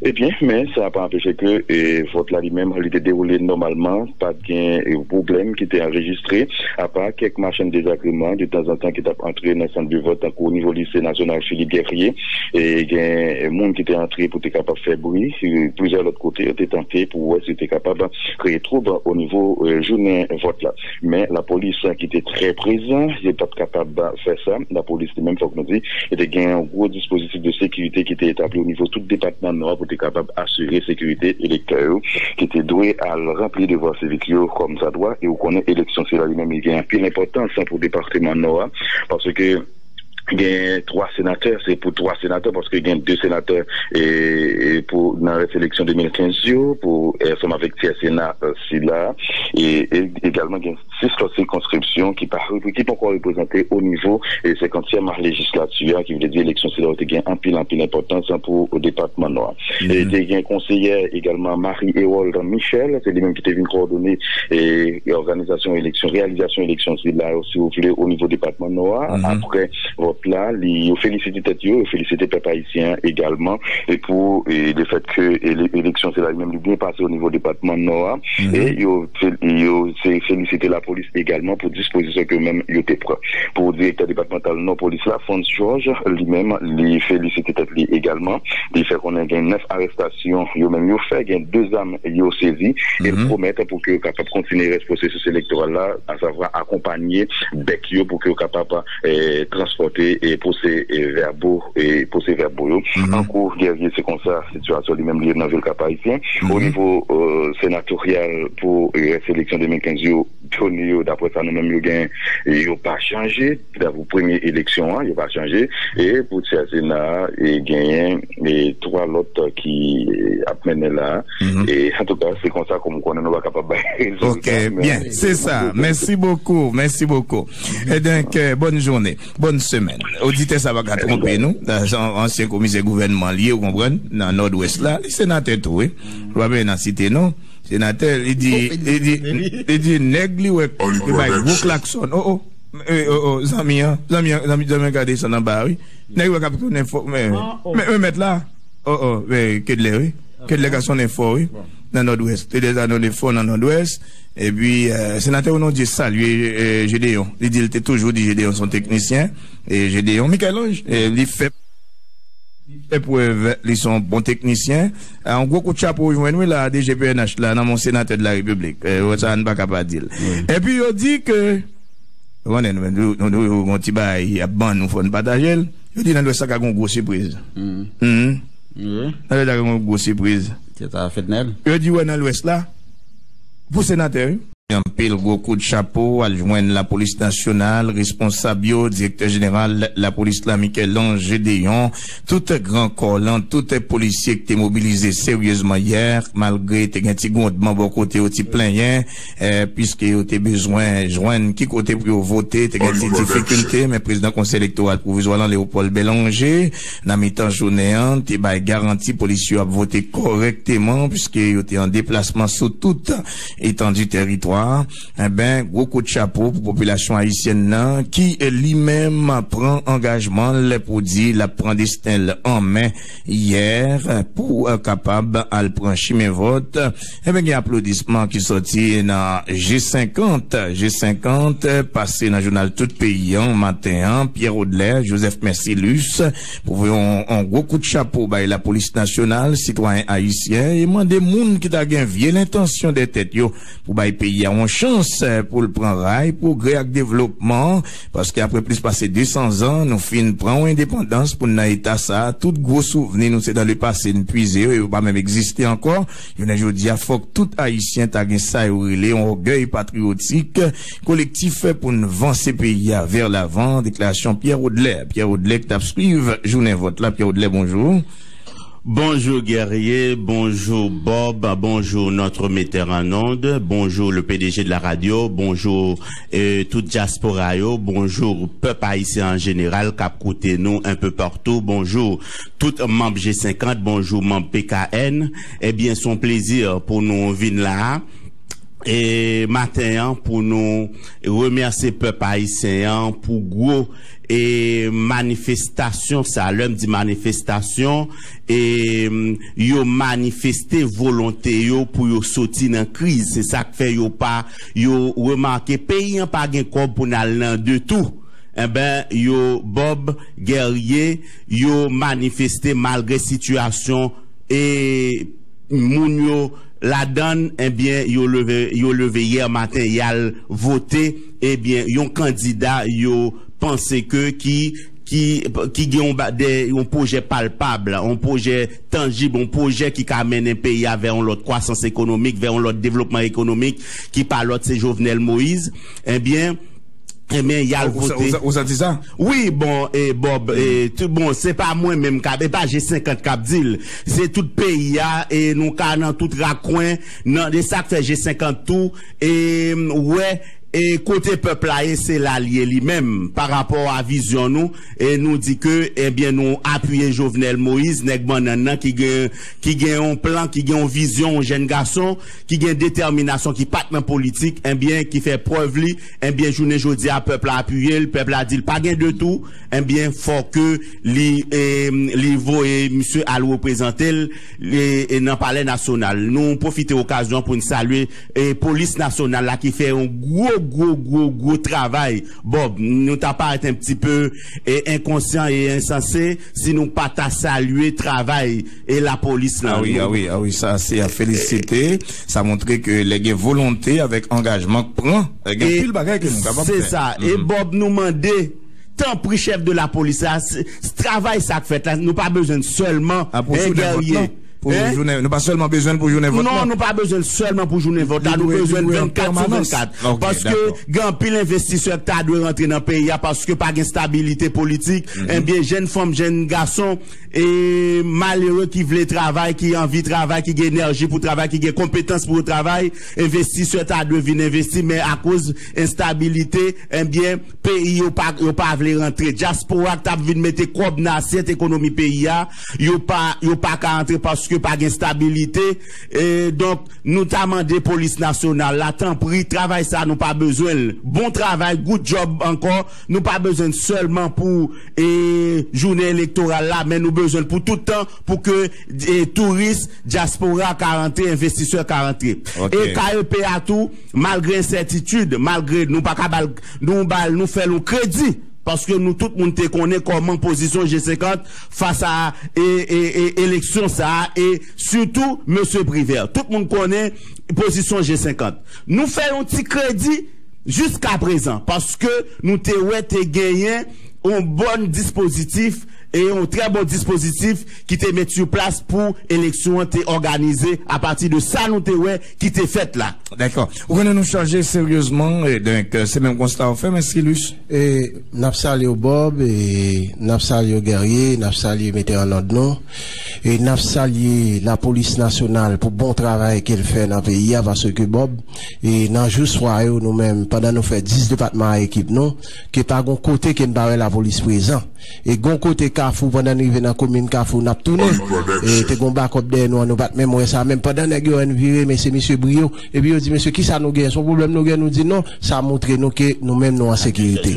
Ebyen, men sa pa anpeche ke, eh, vòt la li menm, li te dewoule nòmalman, pa t gen, eh, pwoblèm ki te anrejistre, apa kèk machann dezagreman de tanzantan ki t ap antre nan sant de vòt, tankou o nivo Lise Nasyonal Philippe Guerrier, e gen moun ki te antre pou te kapab fè bri, eh, plizyè lòt kote, yo te tante pou wè si yo te kapab kreye twoub o nivo, eh, jounen vòt la. Men lapolis ki te trè prezan, yo pa t kapab fè sa. Lapolis li menm, fòk nou di, yo te gen yon gwo dispozitif de sekirite ki te etabli o nivo tout depatman Nò a pou te kapab asire sekirite elektè yo ki te dwe al ranpli devwa sivik yo kòm sa dwa. E ou konnen eleksyon sila li menm li gen anpil enpòtans pou depatman Nò a, paske gen twa senatè, se pou twa senatè, paske gen de senatè, e, e pou nan rès eleksyon de mil kenz yo, pou, e, ansanm avèk tyè sena, e, sila, e, e egalman gen sis lòt sikonskripsyon ki pa repre-, ki poko reprezante o nivo, e, senkantyèm lejislati a, ki vle di eleksyon sila yo te gen anpil, anpil enpòtans pou depatman Nò a. E te gen konseyè egalman Marie Herold Michel, se li menm ki te vin kowòdone, e, òganizasyon eleksyon, reyalizasyon eleksyon sila yo, si w vle, o nivo depatman Nò a. Apre vòt la, li, yo felisite tèt yo, yo felisite pèp ayisyen an egalman, e pou, e, lefèt ke ele-, eleksyon sila li menm li byen pase o nivo depatman Nò a, e yo fel-, yo se felisite lapolis egalman pou dispozisyon ke yo menm yo te pran. Pou direktè depatmantal Nò polis la, Frantz Georges, li menm, li felisite tèt li egalman. Li fè konnen gen nèf arestasyon yo menm yo fè, gen de zam yo sezi, e l pwomèt pou ke yo kapab kontinye rès pwosesis elektoral la, asavwa akonpanye bèk yo pou ke yo kapab, eh, transpòte, eh, pwosè, eh, vèbo, eh, pwosè vèbo yo. An kou, Guerrier, se konsa sitiyasyon li menm li ye nan vil Kap Ayisyen. O nivo, eh, senatoryal pou, eh, rès eleksyon de mil kenz yo, done yo, daprè sa nou menm yo gen, eh, yo pa chanje. Pou premye eleksyon an, yo pa chanje. E pou tyè sena a, e genyen, e twa lòt ki, e, ap mennen la. E antouka, se konsa kòm ou konnen nou pa kapab bay rezilta. Ok, byen, se sa. Mèsi bokou, mèsi bokou. E donk, eh, bonne journée, bonne semaine. Oditè sa pa ka twonpe nou. Sa se yon ansyen komisè gouvènman li ye, ou konprann, nan Nòdwès la. Li senatè tou, wi. Ou pa bezwen nan site non. Senatè, li di, li di, li di nèg li wè, li bay gwo klaksòn. Oh, oh. Eh, oh, oh, zanmi an, zanmi an, zanmi, zanmi an ka desann anba, wi. Nèg wè k ap tounen fò, men, men, men mèt la. Oh, oh, men Kedlè, wi. Kedlè ka sonnen fò, wi. Nan Nòdwès. Te deza sonnen fò nan Nòdwès. Epi, eh, senatè Onondieu salye, eh, Gédéon. Li di l te toujou di Gédéon se yon teknisyen. E Gédéon Michel-Ange, eh, li fè fè prèv li se yon bon teknisyen. Eh, yon gwo kout chapo w jwenn, wi, la, D G P N H la, nan men yon senatè de la Repiblik. Eh, sa n pa ka pa di l. Epi yo di ke, ou konnen, nou, nou, nou, nou, yon ti bagay y ap ban nou, fò n pataje l. Yo di nan Lwès la ka gen yon gwo sipriz. Nan Lwès la ka gen yon gwo sipriz. Se ta Fednel. Yo di, wè, nan Lwès la, pou senatè, wi. Anpil gwo kout chapo al jwenn lapolis nasyonal, responsab yo, direktè jeneral lapolis la, Michel-Ange Gédéon, tout gran kò lan, tout polisye ki te mobilize seryezman yè, malgre te gen ti gwondman bò kote yo, ti plenyen, eh, piske yo te bezwen jwenn ki kote pou yo vote, te gen ti difikilte, men prezidan Konsèy Elektoral Pwovizwa lan, Léopold Bélanger, nan mitan jounen an, te bay garanti polisye yo ap vote kòrèkteman, piske yo te an deplasman sou tout etandi tèritwa a, enben, gwo kout chapo pou popilasyon ayisyèn nan, ki, eh, li menm pran angajman l pou di l ap pran desten l an men yè, pou, eh, kapab al pran chimen vòt. Enben, gen aplodisman ki sòti nan G senkant. G senkant, eh, pase nan jounal tout peyi an maten an. Pierre Audley, Joseph Mercilus, pou voye yon, yon gwo kout chapo bay lapolis nasyonal, sitwayen ayisyen, e mande moun ki ta gen vye lentansyon dèyè tèt yo pou bay peyi a yon chans, eh, pou l pran ray pwogrè ak devlopman, paske apre plis pase de san zan, nou fin pran yon endepandans pou n nan eta sa a, tout gwo souvni nou se dan lepase n puize yo, e yo pa menm egziste ankò. Jounen jodi a, fòk tout Ayisyen ta gen sa yo rele yon ògèy patriyotik kolektif pou n vanse peyi a vè lavan, deklarasyon Pierre Audley. Pierre Audley ki t ap swiv jounen vòt la. Pierre Audley, bonjou. Bonjou Guerrier, bonjou Bob, bonjou notre metteur en onde, bonjou le P D G de la radio, bonjou, eh, tout dyaspora yo, bonjou pèp ayisyen an jeneral k ap koute nou un peu partout, bonjou tout manm G senkant, bonjou manm P K N. Ebyen, se yon plezi pou nou vin la a, e maten an, pou nou remèsye pèp ayisyen an pou gwo, e manifestasyon sa. Lè m di manifestasyon, e, yo manifeste volonte yo pou yo soti nan kriz. Se sa k fè yo pa, yo remake peyi an pa gen kòb pou n al nan de tou. Enben, yo, Bob, Guerrier, yo manifeste malgre sitiyasyon e moun yo ladan l, ebyen, yo leve, yo leve yè maten, y al vote, ebyen, yon kandida yo panse ke ki, ki, ki gen yon ba-, de, yon pwojè palpab, yon pwojè tanjib, yon pwojè ki ka mennen peyi a vè yon lòt kwasans ekonomik, vè yon lòt devlopman ekonomik, ki pa lòt, se Jovenel Moïse, ebyen, ebyen, y al vote. Ou sa-, ou sa-, ou santi sa? Wi, bon, e, Bob, e, tout, bon, se pa mwen menm k ap, e pa G senkant k ap di l. Se tout peyi a, e nou ka nan tout rakwen, nan, e sa k fè G senkant tou, e, wè, e kote pèp la ye, se la l ye li menm, pa rapò a vizyon nou, e nou di ke, ebyen, nou apiye Jovenel Moïse, nèg bannann nan ki gen, ki gen yon plan, ki gen yon vizyon, yon jèn gason, ki gen detèminasyon, ki pa t nan politik, ebyen, ki fè prèv li, ebyen, jounen jodi a, pèp la apiye l, pèp la di l pa gen de tou, ebyen, fò ke li, e, li voye misye al reprezante l, e, e nan Palè Nasyonal. Nou pwofite okazyon pou n salye, e, Polis Nasyonal la ki fè yon gwo, gwo, gwo, gwo travay. Bob, nou ta parèt un petit peu, e, enkonsyan e ensanse si nou pa ta salye travay e lapolis lan. Ah wi, ah wi, ah wi, sa se a felisite. Sa montre ke lè gen volonte avèk angajman k pran, gen anpil bagay ke nou kapab fè. Se sa. E Bob, nou mande, tanpri, chèf de lapolis la, se, se travay sa k fèt la, nou pa bezwen l sèlman, ah, pou jounen vòt lan. Pou jounen, nou pa sèlman bezwen l pou jounen vòt lan. Non, nou pa bezwen l sèlman pou jounen vòt la, nou bezwen l vennkat sou vennkat. Paske gen anpil envestisè ki ta dwe rantre nan peyi a, paske pa gen stabilite politik. Ebyen, jèn fanm, jèn gason, e malere ki vle travay, ki anvi travay, ki gen enèji pou travay, ki gen konpetans pou yo travay, envestisè ta dwe vin envesti, men akoz enstabilite, ebyen, peyi yo pa, yo pa vle rantre. Dyaspora k t ap vin mete kòb nan asyèt ekonomi peyi a, yo pa, yo pa ka rantre paske pa gen stabilite. E donk, nou ta mande polis nasyonal la, tanpri, travay sa nou pa bezwen l. Bon travay, good job ankò. Nou pa bezwen l sèlman pou, e, jounen elektoral la, men nou bezwen l pou tout tan, pou ke, e, touris, dyaspora ka rantre, envestisè ka rantre. E K E P a tou, malgre ensètitid, malgre nou pa ka ba l, nou ba l, nou fè l yon kredi, paske nou tout moun te konnen kòman pozisyon G senkant fas a, e, e, e, eleksyon sa a, e sitou mesye Privert. Tout moun konnen pozisyon G senkant. Nou fè yon ti kredi jiskaprezan, paske nou te wè te genyen yon bon dispozitif, e yon trè bon dispozitif ki te met sou plas pou eleksyon an te òganize apati de sa nou te wè ki te fèt la. Dakò. Ou konnen nou chanje seryezman, e donk, e, se menm konsta w fè, men Silus. E n ap salye w, Bob, e n ap salye w, Guerrier, n ap salye metè an òd nou, e n ap salye lapolis nasyonal pou bon travay ke l fè nan peyi a, paske, Bob, e nan jou swa yo, nou menm, pandan nou fè dis depatman a ekip nou, ke pa gon kote ke n pa wè Polis prezan. E gon kote Kafou, pandan n rive nan komin Kafou, n ap tounen. E te gon bakòp dèyè nou an, nou pa t menm wè sa. Menm pandan nèg yo wè n vire, men se misye bri yo. Epi yo di, "Mesye, kisa nou gen? Se yon pwoblèm nou gen?" Nou di, "Non, sa montre nou ke nou menm nou an sekirite."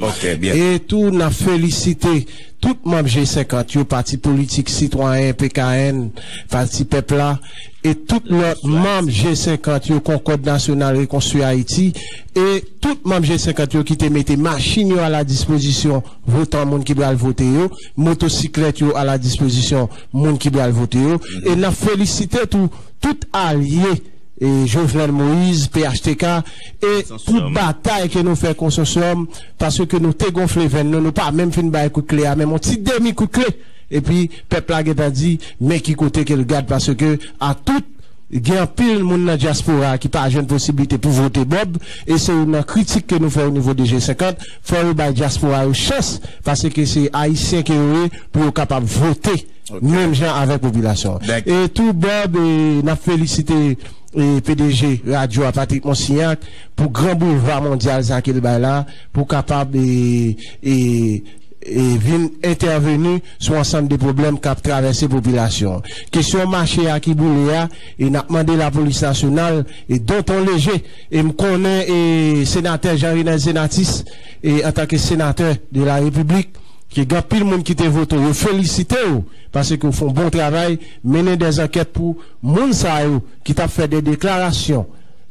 E tou, n ap felisite tout manm G senkant yo, pati politik, sitwayen, P K N, Pati Pèp la, e tout lòt manm G senkant yo, Konkòd Nasyonal Rekonstwi Ayiti, e tout manm G senkant yo ki te mete machin yo a la dispozisyon votan moun ki pral vote yo, motosiklèt yo a la dispozisyon moun ki pral vote yo, e n ap felisite tou tout alye e Jovenel Moïse, P H T K, e pou batay ke nou fè konsosyòm, paske nou te gonfle venn nou, nou pa menm fin bay kout kle a, menm yon ti demi kout kle, epi pèp la gentan di, men ki kote ke l gad, paske a tout, gen anpil moun nan dyaspora ki pa jwenn posiblite pou vote Bob, e se youn nan kritik ke nou fè o nivo de G senkant, fò yo bay dyaspora yo chans, paske se Ayisyen ke yo ye, pou yo kapab vote menm jan avèk popilasyon an. E tou Bob, e n ap felisite e P D G radyo a, Patrick Monsignac, pou gran boulva mondyal sa ke l bay la, pou kapab e, e, e vin entèveni sou ansanm de pwoblèm k ap travèse popilasyon an. Kesyon mache a ki boule a, e n ap mande Lapolis Nasyonal, e Danton Léger, e m konnen e senatè Jean Renel Senatus, e antanke senatè de la Repiblik, ke gen anpil moun ki te vote w, yo felisite w, paske w fè yon bon travay, mennen dè ankèt pou moun sa yo ki t ap fè de deklarasyon,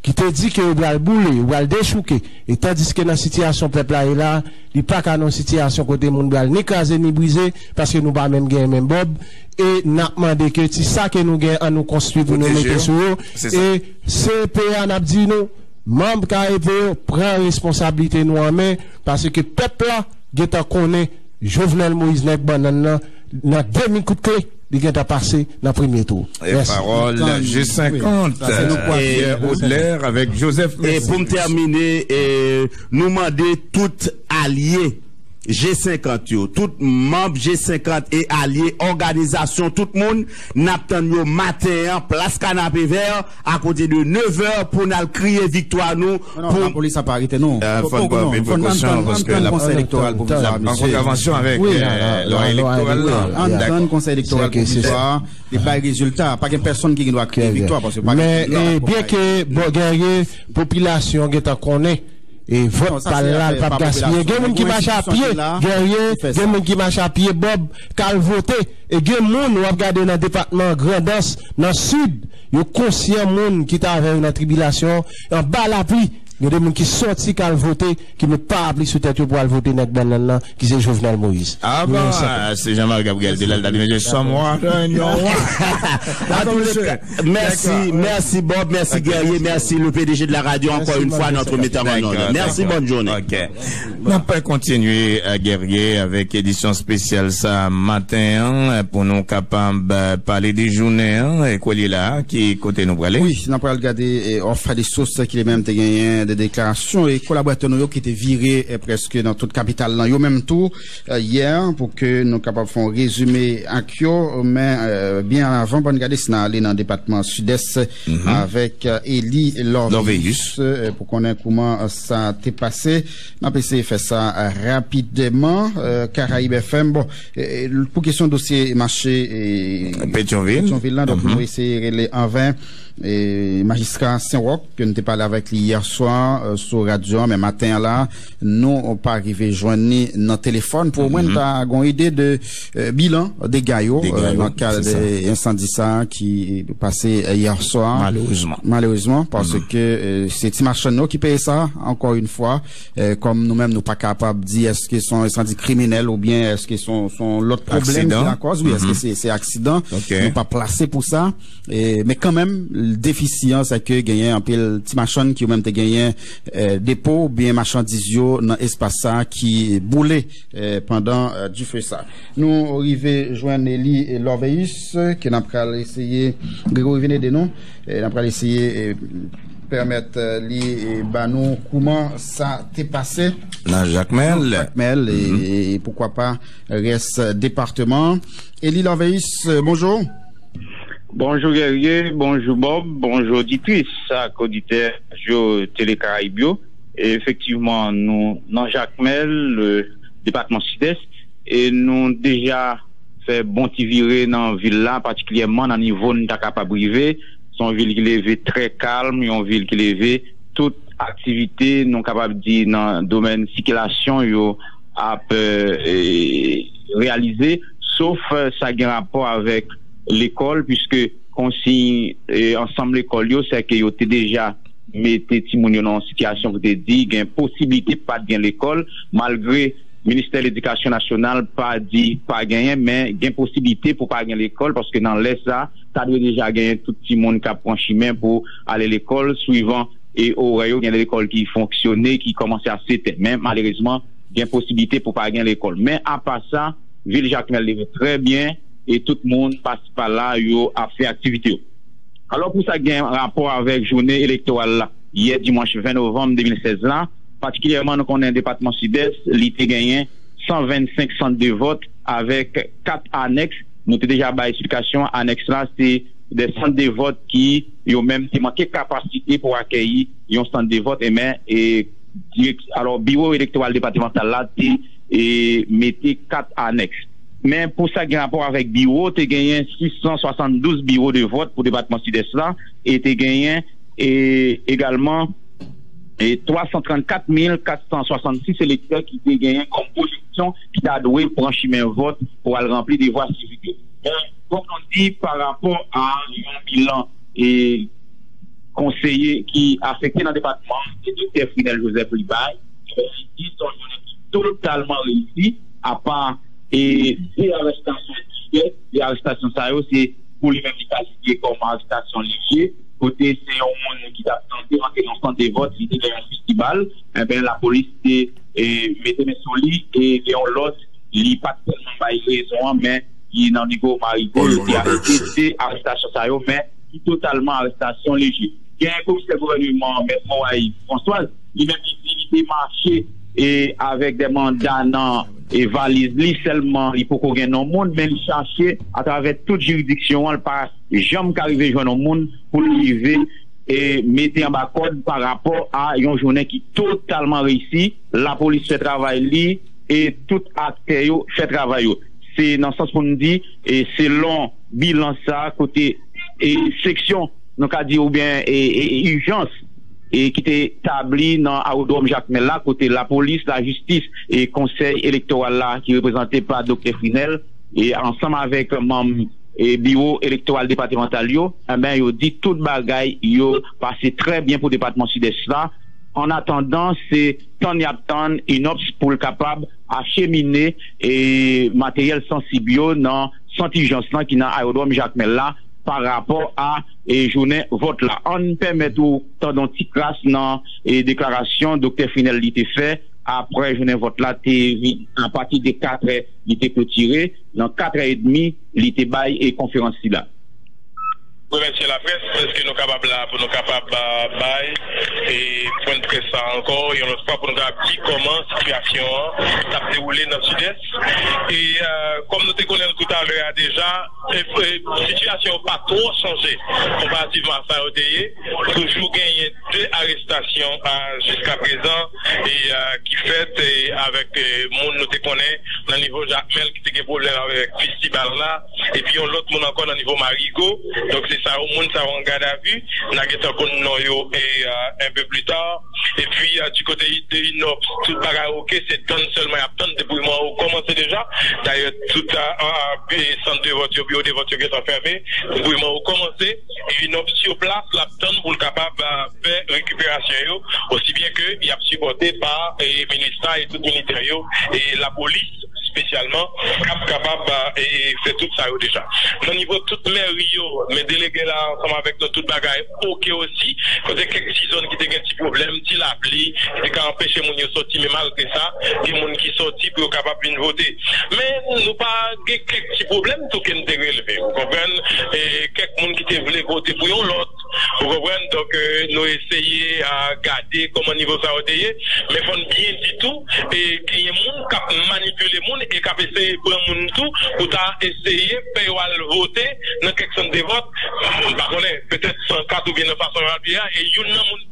ki te di ke yo pral boule, yo pral dechouke, e tandiske nan sitiyasyon pèp la ye la, li pa ka nan yon sitiyasyon kote moun pral ni kraze ni brize, paske nou pa menm gen menm Bob, e n ap mande ke ti sa ke nou gen, ann nou konstwi pou nou mete sou yo, e C P a n ap di nou, manm K E P yo, pran responsablite nou an men, paske pèp la gentan konnen Jovenel Moïse nèg bannann nan, nan demi kout kle, li gentan pase nan premye tou. E pawòl G senkant, Pierre Audler avèk Joseph Mercier. E pou m tèmine, e, nou mande tout alye G senkant yo, tout manm G senkant e alye, òganizasyon, tout moun, n ap tann yo maten an, plas Kanapevè, akote de nevè pou n al kriye viktwa nou. Non, non, lapolis ap arete nou. Fò n pran prekosyon paske l ap pran konsèy elektoral pwovizwa, an kontravensyon avèk lwa elektoral la. Ann tann konsèy elektoral pwovizwa, li bay rezilta. Pa gen pèsonn ki gen dwa kriye viktwa paske pa gen. Men byenke Guerrier, popilasyon gentan konnen e vòt pa l la, l p ap gaspiye. Gen moun ki mache a pye, Guerrier, gen moun ki mache a pye, Bob, k al vote. E gen moun w ap gade nan depatman Grandans, nan Sid, yo konsyan moun ki t avè yo nan tribilasyon, anba lapli. Gen de moun ki sòti k al vote, ki met parapli sou tèt yo pou al vote nèg bannann nan, ki se Jovenel Moïse. Ah bon, se Jean-Marc Gabriel te la, l ta di, "Mesye, some water in your water." Mèsi, mèsi Bob, mèsi Guerrier, mèsi le P D G de la radio, encore une fois, notre metteur en onde. Merci, bonne journée. N ap kontinye, Guerrier, avèk edisyon espesyal sa maten an, pou nou kapab pale de jounen an. E kote l ye la, ki kote nou prale? Wi, n ap pral gade òf de sous ki li menm te genyen de deklarasyon e kolaboratè nou yo ki te vire prèske nan tout kapital lan. Yo menm tou, yè, pou ke nou kapab fè yon rezime ak yo, men byen avan, ban n gade si n ale nan depatman Sidès avèk Eli Lorveus, pou konnen kouman sa te pase. N ap eseye fè sa rapidman. Karayib F M, bon, pou kesyon dosye mache Petyonvil, Petyonvil la, donk nou eseye rele anven majistra Senwòk, ke n te pale avèk li yè swa sou radyo a, men maten an la, nou pa rive jwenn li nan telefòn. Pou omwen n ta gon ide de bilan dega yo nan kad ensandi sa ki pase yè swa. Malerezman, paske se ti machann yo ki peye sa, ankò yon fwa. Kòm nou menm, nou pa kapab di èske se yon ensandi kriminèl oubyen èske se yon lòt pwoblèm ki lakòz, wi, èske se aksidan. Nou pa plase pou sa. Men kanmenm, defisi an se ke genyen anpil ti machann ki yo menm te genyen depo oubyen machandiz yo nan espas sa ki boule pandan dife sa. Nou rive jwenn Eli Lorveus, ke n ap pral eseye, Gregory vin ede nou, n ap pral eseye pèmèt li ba nou kouman sa te pase nan Jakmèl, e poukwa pa rès depatman. Eli Lorveus, bonjou. Bonjou Guerrier, bonjou Bob, bonjou oditris ak oditè Radyo Tele Karayib yo. Efektivman, nou nan Jakmèl, depatman Sidès, e nou deja fè bon ti vire nan vil la, patikilyèman nan nivo n ta kapab rive. Se yon vil ki leve trè kalm, yon vil ki leve tout aktivite, nou kapab di, nan domèn sikilasyon yo ap, e, reyalize, sof, e, sa gen rapò avèk lekòl, piske konsiy, e, ansanm lekòl yo, se ke yo te deja mete timoun yo nan yon sitiyasyon pou te di gen posiblite pa t gen lekòl, malgre Ministè Ledikasyon Nasyonal pa di pa genyen, men gen posiblite pou pa gen lekòl, paske nan lè sa, ta dwe deja genyen tout timoun k ap pran chimen pou ale lekòl, swivan e orè yo, gen de lekòl ki fonksyone, ki kòmanse a sèt è. Men malerezman, gen posiblite pou pa gen lekòl. Men apa sa, vil Jakmèl leve trè byen e tout moun pase pa la, yo ap fè aktivite yo. Alò, pou sa gen rapò avèk jounen elektoral la, yè dimanch ven novanm de mil sèz la, patikilyèman, nou konnen depatman Sidès, li te genyen san vennsenk sant de vòt avèk kat anèks. Nou te deja bay esplikasyon, anèks la, se de sant de vòt ki yo menm te manke kapasite pou akèyi yon sant de vòt, e men, e, dirèk, alò, biwo elektoral depatmantal la te, e, mete kat anèks. Men pou sa gen rapò avèk biwo, te genyen sis san swasanndouz biwo de vòt pou depatman Sidès la, e te genyen, e, egalman, e twa san trannkat mil kat san swasannsis elektè ki te genyen kòm pwojeksyon ki ta dwe pran chimen vòt pou al ranpli devwa sivik yo. Men, fòk nou di, pa rapò a yon bilan, e, konseye ki afekte nan depatman an, se Doktè Frinel Joseph li bay, men li di se yon jounen ki totalman reyisi, apa, e, de arestasyon ki fèt, de arestasyon sa yo, se pou li menm li kalifye kòm arestasyon lejye, kote se yon moun ki t ap tante rantre nan sant de vòt, li te gen yon fistibal, enben, lapolis te, e, mete men sou li, e gen yon lòt, li pa t tèlman bay rezon an, men li nan nivo Marigo, yo te arete, se arestasyon sa yo, men ki totalman arestasyon lejye. Gen komisè gouvènman an, Mèt Moray Françoise, li menm li di li te mache, e, avèk de manda nan, e, valiz li, sèlman li poko gen non moun, men li chache atravè tout jiridiksyon an, li pa janm ka rive jwenn yon moun pou l rive, e, mete anba kòd pa rapò a yon jounen ki totalman reyisi. Lapolis fè travay li e tout aktè yo fè travay yo. Se nan sans pou n di, e, selon bilan sa, kote, e, seksyon, nou ka di, oubyen, e, e, e, ijans, e, ki te tabli nan awodwòm Jakmèl la, kote lapolis, lajistis e konsèy elektoral la, ki reprezante pa Doktè Frinel, e ansanm avèk manm, e, biwo elektoral depatmantal yo, enben, yo di tout bagay yo pase trè byen pou depatman Sidès la. An atandan, se tann y ap tann inops pou l kapab achemine, e, materyèl sansib yo nan sant ijans lan ki nan ayewodwòm Jakmèl la pa rapò a, e, jounen vòt la. Ann pèmèt ou tande yon ti kras nan, e, deklarasyon Doktè Frinel li te fè apre jounen vòt la te vin, apati de katrè, li te klotire. Nan katrè edmi, li te bay, e, konferans sila. Remèsye laprès, èske nou kapab la pou nou kapab, a, bay, e, pwen de près sa ankò, yon lòt fwa pou nou kapab di kòman sitiyasyon an t ap dewoule nan Sidès. E, a, kòm nou te konnen l toutalè a deja, e, e, sitiyasyon an pa twò chanje konparativman a sa yo te ye. Toujou genyen de arestasyon, a, jiskaprezan, e, a, ki fèt, e, avèk, e, moun nou te konnen nan nivo Jakmèl ki te gen pwoblèm avèk fistibal la, epi yon lòt moun ankò nan nivo Marigo. Donk, se sa yo, moun sa yo an gadavi. N a gentan konn non yo, e, a, un peu plus tard. Epi, a, du côté de inops, tout bagay oke, se tann sèlman y ap tann, debouyman yo kòmanse deja. Dayè, tout, a, a, a, e, sant de vòt yo, biwo de vòt yo gentan fèmen, debouyman yo kòmanse. E inops sou plas, l ap tann pou l kapab, a, fè rekiperasyon yo, osi byen ke y ap sipòte pa, e, minista e tout militè yo, e lapolis espesyalman, k ap kapab, a, e, e, fè tout sa yo deja. Nan nivo tout mèri yo, men delege la ansanm avèk nou, tout bagay oke osi, kote kèk ti zòn ki te gen ti pwoblèm, ti lapli, ki te ka anpeche moun yo sòti, men malgre sa, gen moun ki sòti pou yo kapab vin vote. Men nou pa gen kèk ti pwoblèm tou ke n te releve, ou konprann? E kèk moun ki te vle vote pou yon lòt, ou konprann? Donk, e, nou eseye, a, gade kòman nivo sa yo te ye, men fò n byen di tou, e, genyen moun k ap manipile moun e k ap eseye pran moun tou pou ta eseye fè yo al vote nan kèk sant de vòt. M pa konnen, petèt san kat oubyen nan fason yo ap ye a, e youn nan moun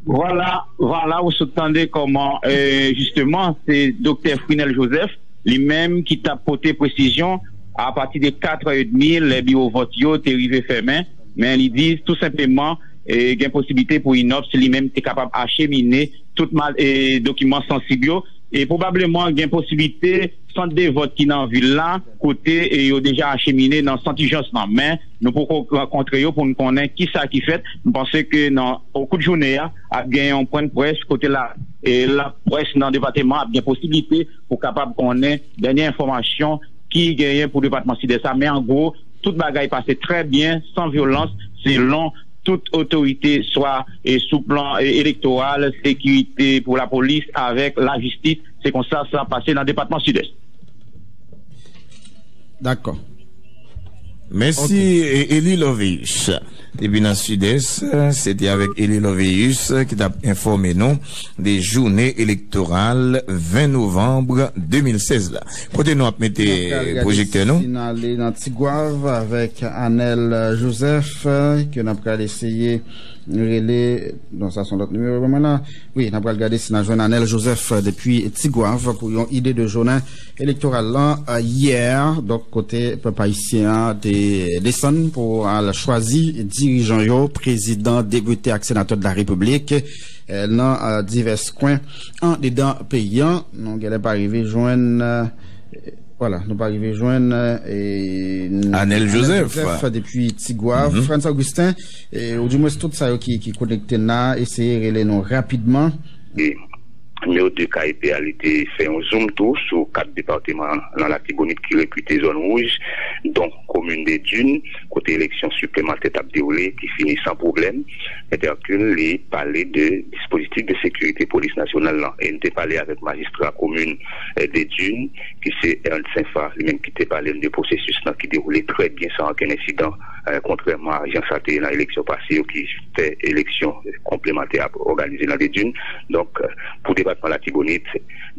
Vwala, vwala, ou sot tande kòman, eh, jisteman, se Doktè Frinel Joseph, li menm ki t ap pote presizyon apati de kat è edmi, lè biwo vòt yo te rive fèmen, men li di tou senpleman, eh, gen posiblite pou inops li menm te kapab achemine tout mal, eh, dokiman sansib yo, e pwobableman gen posiblite sant de vòt ki nan vil la, kote, eh, yo deja achemine nan sant ijans lan. Men, nou poko rankontre yo pou n konnen kisa ki fèt. M panse ke nan, o kou de jounen an, ap gen yon pwen de près kote la, eh, laprès nan depatman ap gen posiblite pou kapab konnen dènye enfòmasyon ki genyen pou depatman Sidès la. Men an gwo, tout bagay pase trè byen, san vyolans, selon tout otorite, swa, eh, sou plan, eh, elektoral, sekirite pou lapolis avèk lajistis. Se konsa sa pase nan depatman Sidès. Dakò. Mèsi, e- Eli Loveus. Depi nan Sidès, se te avèk Eli Loveus ki t ap enfòme nou de jounen elektoral ven novanm de mil sèz la. Kote nou ap mete pwojektè nou? Si n ale nan Tigwav avèk Anèl Joseph, ke n ap pral eseye rele. Non, sa se yon lòt nimewo ban mwen la. Wi, n ap pral gade si n a jwenn Anèl Joseph depi Tigwav pou yon ide de jounen elektoral lan, yè, donk, kote pèp ayisyen an te desann pou al chwazi dirijan yo, prezidan, depite ak senatè de la repiblik, nan divès kwen andedan peyi an. Nou genlè pa rive jwenn, vwala, nou pa rive jwenn Anèl Joseph depi Tigwav. Frantz Augustin, ou dimwens tout sa yo ki konekte n la, eseye rele nou rapidman. Nimewo de K E P a, li te fè yon zoom tou sou kat depatman nan Latibonit ki repite zòn wouj, donk komin de Dune, kote eleksyon siplemantè t ap dewoule, ki fini san pwoblèm. Mèt Hercule, li pale de dispozitif de sekirite polis nasyonal lan. E n te pale avèk majistra komin de Dune, ki se Ernst Saint-Phar, li menm ki te pale n de pwosesis lan ki dewoule trè byen san okenn ensidan, kontrèman a jan sa te ye nan eleksyon pase yo ki fè eleksyon konplemantè ap òganize nan de Dune. Donk, pou depatman Latibonit,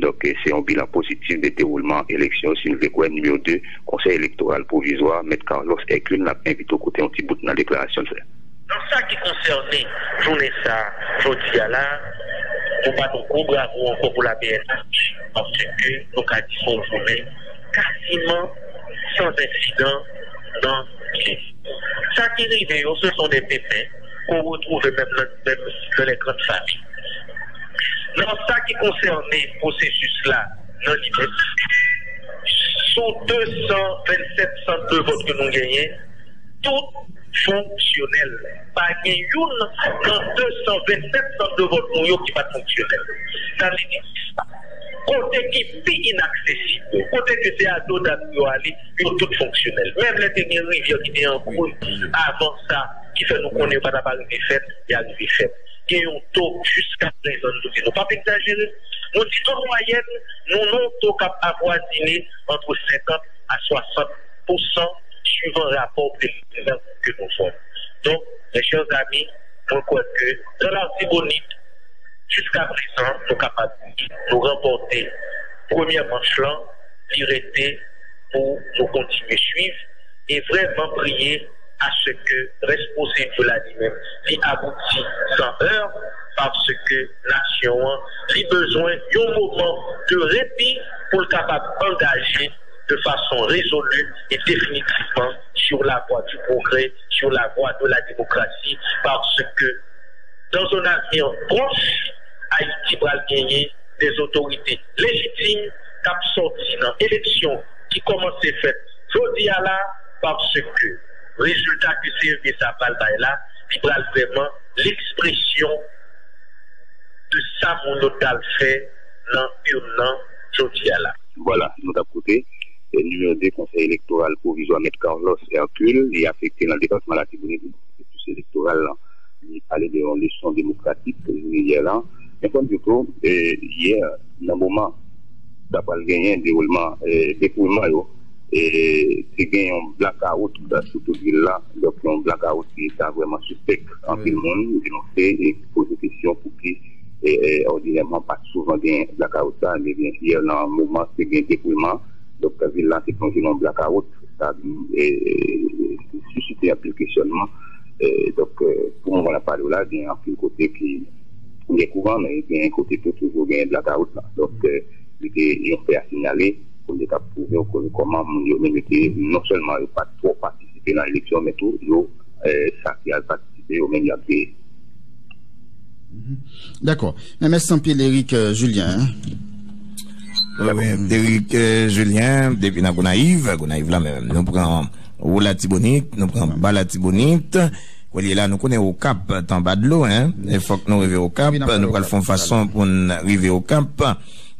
donk, se yon bilan pozitif de dewoulman eleksyon yo, si n vle kwè nimewo de Konsèy Elektoral Pwovizwa, Mèt Carlos Hercule, n ap envite w koute yon ti bout nan deklarasyon l fè. Nan sa ki konsène jounen sa a, jodi a la, nou bat yon gwo bravo ankò pou la P N H, paske nou ka di se yon jounen kasiman san ensidan nan Sa ki rive yo, se son de pepen ke w retwouve menm nan menm nan lè grann fami. Nan sa ki konsène pwosesis la nan li menm, sou de san vennsèt sant de vòt ke nou genyen, tout fonksyonèl. Pa gen youn nan de san vennsèt sant de vòt nou yo ki pa t fonksyonèl. Sa vle di, kote ki pi inaksesib yo, kote ke se a do dat pou yo ale, yo tout fonksyonèl. Menm lè te gen rivyè ki te an kre avan sa, ki fè nou konnen yo pa t ap arive fèt, y arive fèt. Gen yon to jiska prezan, nou di nou p ap egzajere, nou di an mwayèn, nou nan yon to k ap avwazine ant senkant a swasant pousan swivan rapò preliminè ke nou jwenn. Donk, mes chers amis, mwen kwè ke nan Latibonit, jiska prezan, nou kapab di nou ranpòte premyè manch lan, li rete pou nou kontinye swiv e vrèman priye a se ke rès pwosedi la li menm li abouti san è, paske nasyon an li bezwen yon moman de repi pou l kapab angaje de fason rezoli e definitivman sur la voie du progrès, sur la voie de la démocratie, paske dans un avenir proche, Ayiti pral genyen de otorite lejitim k ap sòti nan eleksyon ki kòmanse fèt jodi a la, paske rezilta ke C E P sa pral bay la, li pral vrèman lekspresyon de sa moun yo t al fè nan urn nan jodi a la. Vwala, nou t ap koute nimewo de Konsèy Elektoral Pwovizwa, Mèt Carlos Hercule, li afekte nan depatman Latibonit pou pwosesis elektoral lan. Li pale de yon leson demokratik, li yè lan. Men fò n di tou, yè, nan moman sa pral genyen dewoulman, dewoulman yo, te gen yon blakawout sou tout vil la. Donk, yon blakawout ki ta vrèman sispèk. Anpil moun denonse e poze kesyon pou ki, òdinèman, pa t souvan gen blakawout sa. Ebyen, yè, nan moman te gen dewoulman, donk, vil la te plonje nan yon blakawout. Sa vin sisite anpil kesyònman. Donk, pou moman n ap pale w la, gen anpil kote ki Gen kouran, men gen kote tou toujou gen blakawout la. Donk, eh, li te yon fè a sinyale pou n te kab pwouve w konnen kòman moun yo menm yo te, non sèlman yo pa t twò patisipe nan eleksyon, men tou yo, eh, sa ki al patisipe, yo menm y ap veye. Dakò. Men mèsi anpil, Eric, eh, Julien. Wi, Eric, eh, Julien, depi nan Gonayiv, Gonayiv la menm. Nou pran Wo Latibonit, nou pran Ba Latibonit. Kounye la, nou konnen Okap t anba dlo, en. E fòk nou rive Okap, nou pral fè yon fason pou n rive Okap.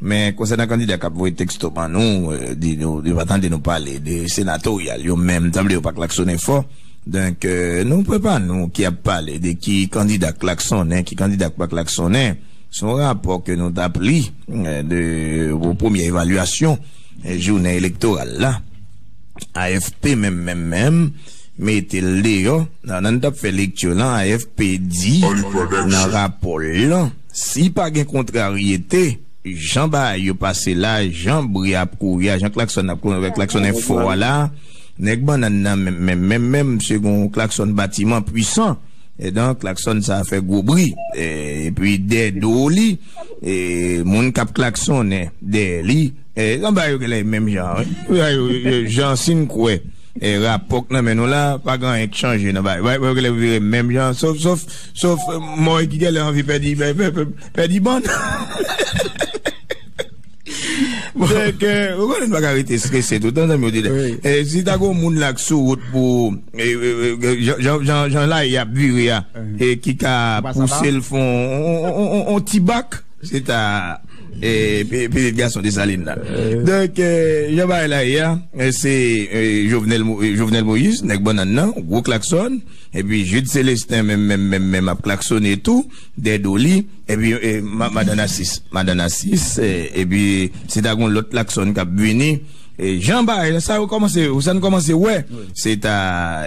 Men konsènan kandida k ap voye teksto ban nou, eh, di nou, yo pa tande nou pale de senatoryal, yo menm, tanble yo pa klaksonnen fò. Donk, eh, nou prepare nou ki ap pale de ki kandida k klaksonnen, ki kandida k pa klaksonnen. Se yon rapò ke nou t ap li, eh, de, pou premyè evalyasyon, eh, jounen elektoral la. A F P menm, menm, menm, mete l deyò. Nan, nan n t ap fè lekti lan, A F P di nan rapò l lan, si pa gen kontraryete, jan bagay yo pase la, jan bri ap kouri a, jan klaksòn ap kouri, klaksòn fò a la, nèg bannann nan menm, menm, menm, menm, se yon klaksòn batiman pwisan. E donk, klaksòn sa a fè gwo bri. E, epi dèyè do li, e, moun k ap klaksonnen dèyè li, e, anba yo genlè menm jan, wi. Yo, yo, yo, jan si n kwè, e, rapò k nan men nou la, pa gen anyen k chanje nan bagay. Yo genlè vire menm jan, sof, sof, sof, e, mò ki genlè anvi pèdi, pè-, pè-, pè-, pèdi bann. Donk, e, ou konnen n pa ka rete strese toutan, zanmi, ou di, e, si ta gen yon moun la k sou wout pou, e, e, e, jan, jan, jan, jan la y ap vire a, e, ki ka pouse l fè yon, yon, yon, yon, yon ti bak, se ta, e, pi-, pitit gason Desalin la. Donk, e, jan bagay la ye a, e, se, e, Jovenel Mo-, e, Jovenel Moïse, nèg bannann nan, gwo klaksòn, epi Jude Célestin menm, menm, menm, menm ap klaksone tou, dèyè do li, epi, e, ma-, madan Nasis, madan Nasis, e, epi se ta gen yon lòt klaksòn k ap vini. E, jan bagay sa yo kòmanse, sa n kòmanse wè, se ta,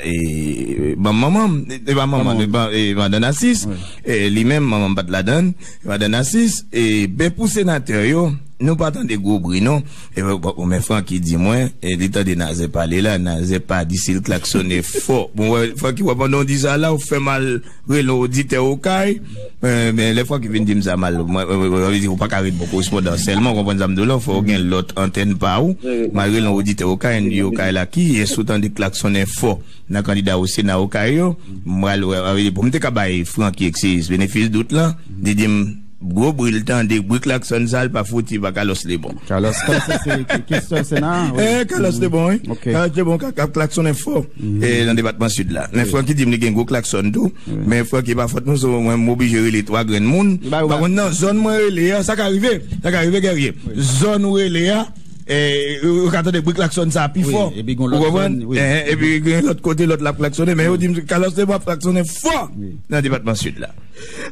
e, ban manman m, e, e pa manman, e, ban, e, madan Nasis, e, li menm, manman m pa t ladann, madan Nasis, e, ben pou senatè yo, nou pa tande gwo bri non. E, bon, bon, men Francky di mwen, e, li tande Nazè pale la, Nazè pa di si l klaksonnen fò. Bon, wè, Francky, wè, pandan w di sa la, ou fè m al rele yon oditè Okay. E, men lè Francky vin di m sa, m al, mwen, mwen, mwen, mwen di, ou pa ka ret bò korespondan sèlman, ou konprann sa m di w la, fò w gen lòt antèn pa ou. M al rele yon oditè Okay, m di Okay la, kiyès ou tande klaksonnen fò nan kandida o Sena Okay yo? M al wè, wè, pou m te ka bay Francky ekse benefis dout lan, li di m, gwo bri l tande, bri klaksòn sa, l pa fouti, pa Carlos Lebon. Carlos, Carlos, se, se, kesyon Sena, wi. Eh, Carlos Lebon, wi. Ok. Carlos Lebon k ap, k ap klaksonnen fò, eh, nan depatman Sid la. Men Francky di m li gen gwo klaksòn tou. Men Francky, pa fòt nou, se mwen m oblije rele twa grenn moun. Pa konn nan zòn mwen rele a, sa ka rive. Sa ka rive, Guerrier. Zòn ou rele a, eh, ou ka tande bri klaksòn sa pi fò. Ou konprann? Eh, epi gen lòt kote, lòt la ap klaksonnen, men yo di m Carlos Lebon ap klaksonnen fò nan depatman Sid la.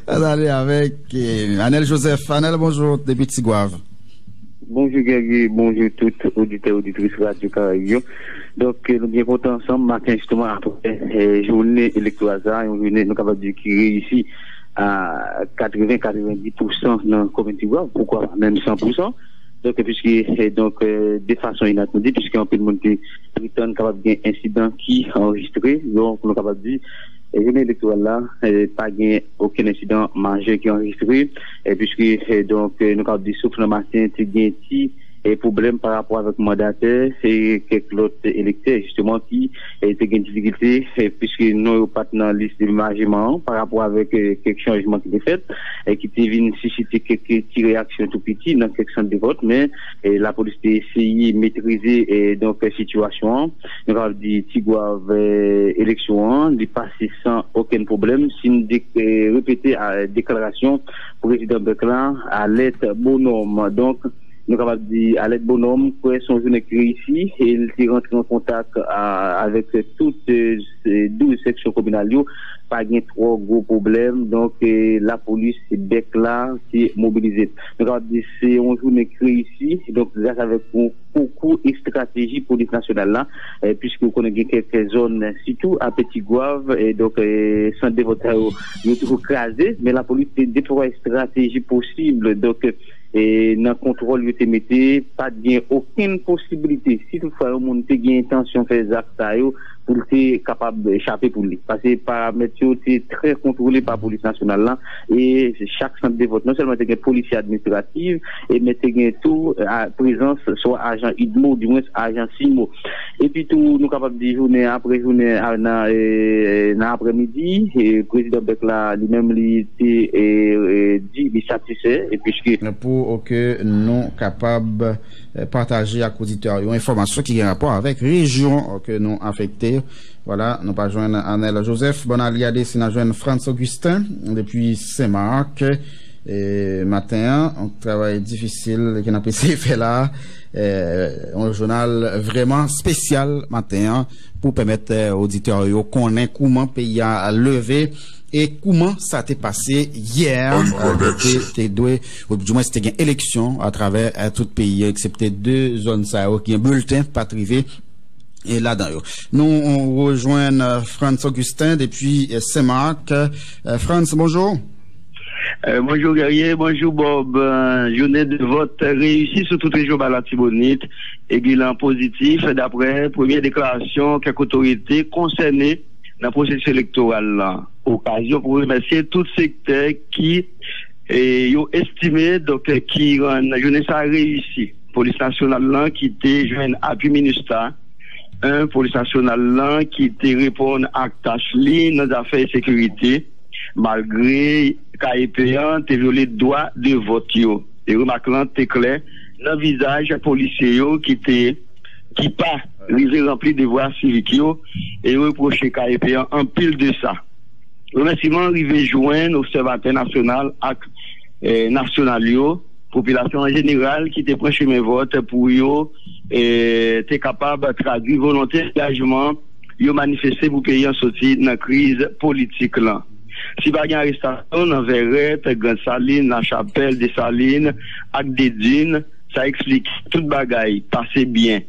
Ann ale avèk, eh, Anel Joseph. Anel, bonjou, depi Tigwav. Bonjou, Guerrier, bonjou tout oditè, oditris Radyo Karayib yo. Donk, eh, nou byen kontan ansanm maten, jisteman, apre, eh, jounen elektoral sa, yon jounen, nou kapab di, ki reyisi a katreven, katrevenndis pousan nan komin Tigwav, poukwa pa menm san pousan. Donk, piske, eh, donk, eh, de fason inatann, piske anpil moun te pretann kapab gen ensidan ki anrejistre, donk, nou kapab di, eh, jounen elektoral la, eh, pa gen okenn ensidan majè ki anrejistre, eh, piske, eh, donk, eh, nou kapab di, sof nan maten, te gen ti, eh, pwoblèm pa rapò avèk mandatè, e kèk lòt elektè, jisteman, ki, eh, te gen difikilte, eh, piske non yo pa t nan lis demenajeman an, pa rapò avèk, eh, kèk chanjman ki te fèt, eh, ki te vin sisite kèk ti reyaksyon tou piti nan kèk sant de vòt, men, eh, lapolis te eseye metrize, eh, donk, sitiyasyon an. Nou kapab di Tigwav, eh, eleksyon an, li pase san okenn pwoblèm. Si n de-, eh, repete, ah, deklarasyon prezidan Bèk la, Alèt Bonòm. Donk, nou kapab di Alèt Bonòm kwè se yon jounen ki reyisi e l te rantre an kontak, ah, avèk tout, eh, douz seksyon kominal yo. Pa gen twò gwo pwoblèm. Donk, eh, lapolis, Bèk la, te mobilize. Nou kapab di se yon jounen ki reyisi. Donk, gras avèk yon konkou estrateji polis nasyonal la, eh, piske ou konnen gen kèk zòn, sitou a Ti Gwav, eh, donk, eh, sant de vòt sa yo, yo toujou kraze, men lapolis te deplwaye estrateji posib. Donk, eh, nan kontwòl yo te mete, pa t gen okenn posibilite. Si toutfwa yon moun te gen entansyon fè zak sa yo, pou l te kapab chape pou li. Paske paramèt yo te trè kontwole pa polis nasyonal la, e chak sant de vòt, non sèlman te gen polisye administratif, e men te gen tou, a, prezans swa ajan idmo, dimwens ajan simo. Epi tou, nou kapab di jounen apre jounen, a, nan, e, nan aprèmidi, e, prezidan bèk la, li menm, li te, e, e, di li satisfè, e piske pou ke nou kapab, e, pataje ak oditè yo enfòmasyon ki gen rapò avèk rejyon, e, ke nou afekte. Vwala, nou pa jwenn Anel Joseph. Bon, Aliade, si n a jwenn Frantz Augustin depi Sen Mak, e, maten an. Yon travay difisil ke n ap eseye fè la. E, yon jounal vrèman espesyal maten an pou pèmèt, e, oditè yo konnen kouman peyi a leve e kouman sa te pase yè, e, te, te dwe, ou di mwens te gen eleksyon atravè, e, tout peyi a, eksepte de zòn sa yo ki gen bilten pa t rive, e, ladan yo. Nou rejwenn, e, Frantz Augustin depi, e, Sen Mak. E, Frantz, bonjou. Euh, bonjou Guerrier, bonjou Bob. Euh, jounen de vòt reyisi sou tout rejyon ba Latibonit e bilan pozitif, daprè premye deklarasyon kèk otorite konsène nan pwosesis elektoral la. Okazyon pou remèsye tout sektè ki, e, yo estime, donk, ki rann jounen sa reyisi. Polis nasyonal lan ki te jwenn apui minista, en, polis nasyonal lan ki te reponn ak tach li nan zafè sekirite, malgre K E P an te vyole dwa de vòt yo. E remak lan te klè nan vizaj polisye yo ki te, ki pa rive ranpli devwa sivik yo, e yo repwoche K E P an anpil de sa. Remèsiman rive jwenn obsèvatè nasyonal ak, eh, nasyonal yo, popilasyon an jeneral ki te pran chemen vòt pou yo, eh, te kapab tradui volonte angajman yo manifeste pou peyi an soti nan kriz politik lan. Si pa gen arestasyon nan Vèrèt, Grand Salin, Lachapèl, Desalin ak Dedin, sa eksplike tout bagay pase byen.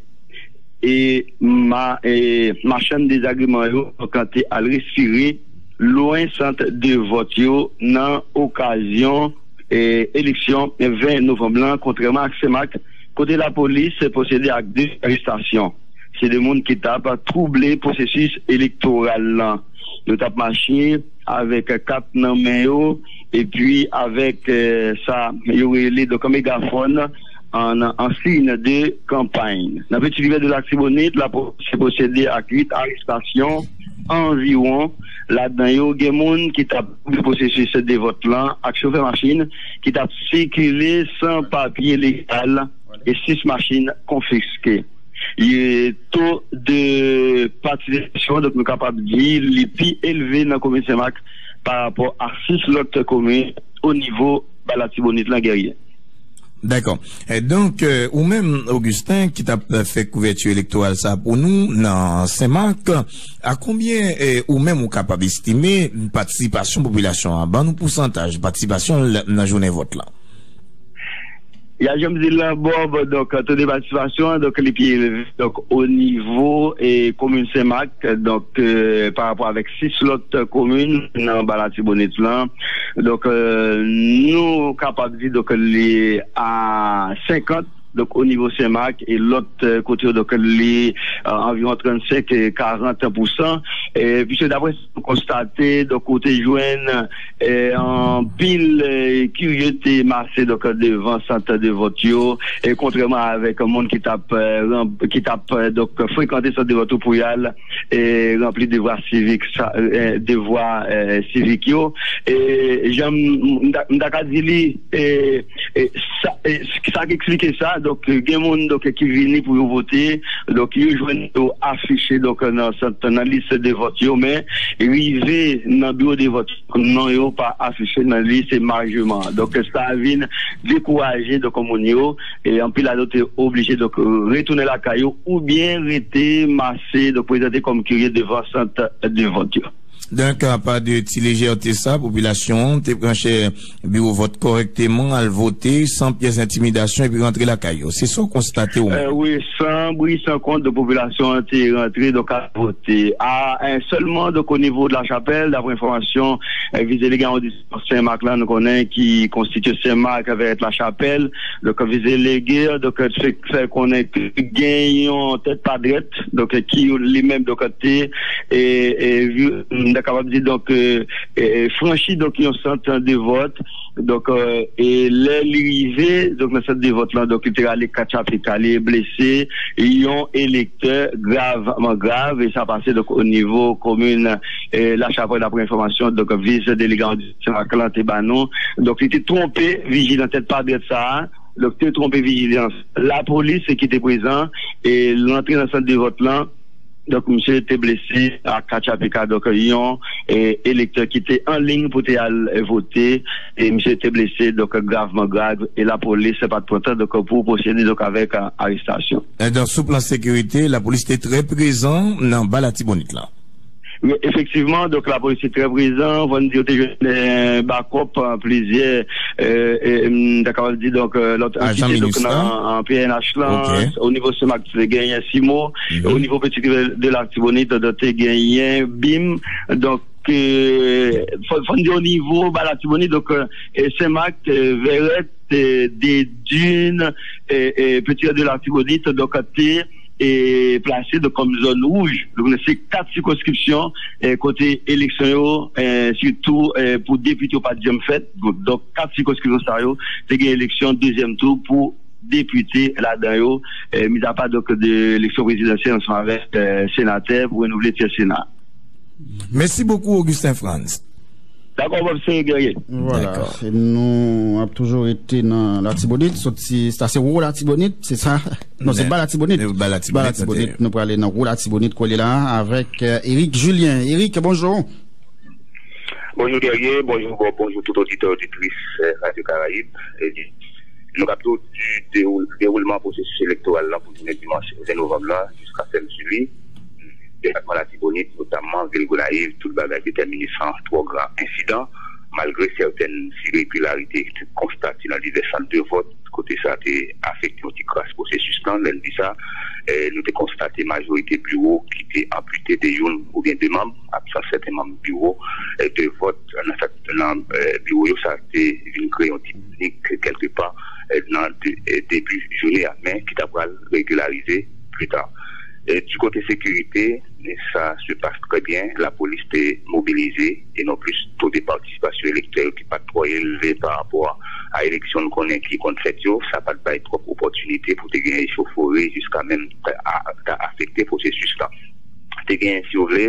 E ma-, e machann dezagreman yo, donk, te al respire lwen sant de vòt yo nan okazyon, e, eleksyon ven novanm lan, kontrèman ak Senmak, kote lapolis pwosede ak de arestasyon. Se de moun ki t ap twouble pwosesis elektoral lan. Yo t ap mache avèk kat nan men yo, epi avèk, eh, sa yo rele, donk, megafòn an, an siy de kanpay. Nan Peti Rivye de Latibonit, lapolis pwosede ak uit arestasyon anviwon. Ladan yo, gen moun ki t ap twouble pwosesis de vòt lan ak chofè machin ki t ap sikile san papye legal e sis machin konfiske. E to de patisipasyon, donk, nou kapab di li pi elve nan komin Senmak pa rapò a sis lòt komin o nivo ba Latibonit lan, Guerrier. Dakò. E donk, eh, ou menm, Augustin, ki t ap fè kouvèti elektoral sa pou nou nan Senmak, a konbyen, eh, ou menm ou kapab estime patisipasyon popilasyon an? Ban nou pousantaj patisipasyon l nan jounen vòt lan. Ya, jan m di l, Bob, donk, to de patisipasyon an, donk, li pi elve, donk, o nivo, e, komin Senmak, donk, eh, pa rapò avèk sis lòt komin nan ba Latibonit lan. Donk, eh, nou kapab di, donk, li a senkant, donk, o nivo Senmak, e lòt, eh, kote yo, donk, li, eh, anviwon trannsenk e karant pousan. E, piske daprè sa nou konstate, donk, ou te jwenn, eh, anpil, eh, kirye te mase, donk, devan sant de vòt yo, e kontrèman avèk moun ki t ap, eh, ranp-, ki t ap, eh, donk, frekante sant de vòt yo pou y al, eh, ranpli devwa sivik sa, eh, devwa, eh, sivik yo. E jan m, m ta, m ta ka di li, eh, eh, sa, eh, sa k eksplike sa, donk, gen moun, donk, ki vini pou yo vote, donk, yo jwenn yo afiche, donk, nan sant, nan lis de vòt yo, men rive nan biwo de vòt, non yo pa afiche nan lis majeman. Donk, sa vin dekouraje, donk, moun yo, e anpil ladan yo te oblije, donk, retounen lakay yo oubyen rete mase, donk, prezante kòm kirye devan sant de vòt yo. Donk, apa de ti lejète sa, popilasyon an te pran chè biwo vòt kòrèkteman, al vote san pyès entimidasyon epi rantre lakay yo. Se sa w konstate ou menm? Wi, san bri, san kont, donk, popilasyon an te rantre, donk, al vote. A, e, sèlman, donk, o nivo de Lachapèl, daprè enfòmasyon, e, vis delege awondisman Senmak la, nou konnen ki konstitye Senmak avèk Lachapèl, donk, vis delege, donk, fè, fè konnen ke gen yon tèt pa dwèt, donk, ki li menm, donk, te, e, e, vi-, m ta kapab di, donk, e, e, franchi, donk, yon sant de vòt. Donk, e, e lè li rive, donk, nan sant de vòt lan, donk, li te rale kat chapika, li blese yon elektè gravman grav, e sa pase, donk, o nivo komin, e, Lachapèl, daprè enfòmasyon, donk, vis delege awondisman Senmak lan te ba nou. Donk, li te twonpe vijilans tèt pa dwèt sa a, donk, te twonpe vijilans lapolis ki te prezan, e l antre nan sant de vòt lan, donk, misye te blese ak kat chapika, donk, yon, e, elektè ki te an liy pou te al, e, vote, e misye te blese, donk, gravman grav, e lapolis pa t pran tan, donk, pou pwosede, donk, avèk, a, arestasyon. E, donk, sou plan sekirite, lapolis te trè prezan nan ba Latibonit la. Wi, efektivman, donk, lapolis te trè prezan, fò n di yo te jwenn, e, bakòp, e, plizyè, e, e, m ta kapab di, donk, e, lòt antite, donk, nan, nan P N H lan, o nivo Senmak, te genyen Simo, e o nivo Petite Rivière de Latibonit, donk, te genyen bim. Donk, e, fò, fò n di o nivo ba Latibonit, donk, e, Senmak, e, Vèrèt, e, Dedin, e, e, Petite Rivière de Latibonit, donk, te, e, plase, donk, kòm zòn wouj. Donk, se kat sikonskripsyon, e, kote eleksyon yo, e, sitou, e, pou depite yo pa t janm fèt. Donk, kat sikonskripsyon sa yo, te gen eleksyon dezyèm tou pou depite ladan yo, e, mizapa, donk, de eleksyon prezidansyèl ansanm avèk, e, senatè pou renouvle tyè Sena. Mèsi bokou, Augustin Frantz. Dakò, Bob, se Guerrier. Vwala. Dakò. E nou ap toujou rete nan Latibonit, soti, sa se Wo Latibonit, se sa? Non, se Ba Latibonit. Ba Latibonit, Ba Latibonit, nou prale nan Wo Latibonit, kote la, avèk, e, Eric Julien. Eric, bonjou. Bonjou Guerrier, bonjou Bob, bonjou tout oditè, oditris, e, Radio Caraïbe. E, nou ka tou di dewoul-, dewoulman pwosesis elektoral la pou jounen dimanch ven novanm la, jiska sèl sou li. Depatman Latibonit, notamman vil Gonayiv, tout bagay te tèmine san twò gran ensidan, malgre sètèn iregilarite ki te konstate nan divès sant de vòt, kote sa te afekte yon ti kras pwosesis lan. Lè n di sa, e, nou te konstate majorite biwo ki te anpite de youn oubyen de manm, absans sèten manm biwo, e, de vòt nan sa, nan, e, biwo yo, sa te vin kreye yon dinamik kèlkepa, e, nan de-, e, debi jounen an, men ki ta pral regilarize pli ta. E, di kote sekirite, e, sa se pase trè byen. Lapolis te mobilize e non plis to de patisipasyon elektè yo ki pa t twò elve pa rapò a eleksyon n konnen ki konn fèt yo. Sa pa t bay twòp opòtinite pou te gen echofori jiska menm ta, a, ta afekte pwosesis la. Te gen, si w vle,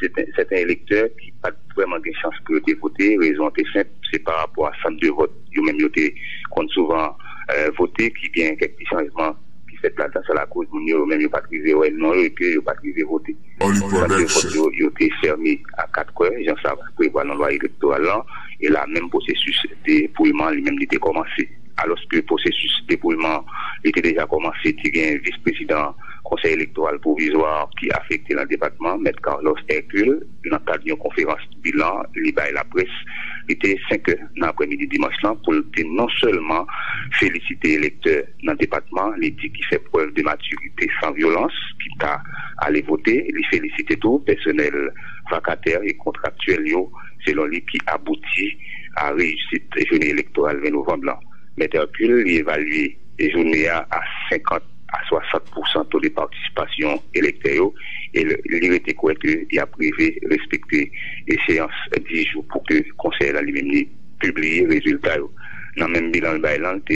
sèten, sèten elektè ki pa t vrèman gen chans pou yo te vote. Rezon an te senp, se pa rapò a sant de vòt yo menm yo te konn souvan, e, vote, ki gen kèk ti chanjman ki fèt ladan. Sa lakoz moun yo, yo menm yo pa t rive wè non yo epi yo pa t rive vote. Sant de vòt yo, yo te fèmen a kat è, jan sa prevwa nan lwa elektoral lan, e la menm pwosesis depoulman li menm li te kòmanse. Alòske pwosesis depoulman li te deja kòmanse, te gen vis prezidan Konsèy Elektoral Pwovizwa ki afekte nan depatman, Mèt Carlos Hercule, nan kad yon konferans bilan li bay laprès, li te senkè nan aprèmidi dimanch lan pou l te non sèlman felisite elektè nan depatman, li di ki fè prèv de matirite san vyolans, ki ta ale vote, li felisite tou pèsonèl vakatè e kontraktyèl yo, selon li, ki abouti a reyisit jounen elektoral ven novanm lan. Mèt Hercule, li evalye jounen an a senkant a swasant pousan to de patisipasyon elektè yo, e l-, li rete kwè ke y ap rive respekte echeyans dis jou pou ke konsèy la li menm li pibliye rezilta yo. Nan menm bilan l bay lan, l te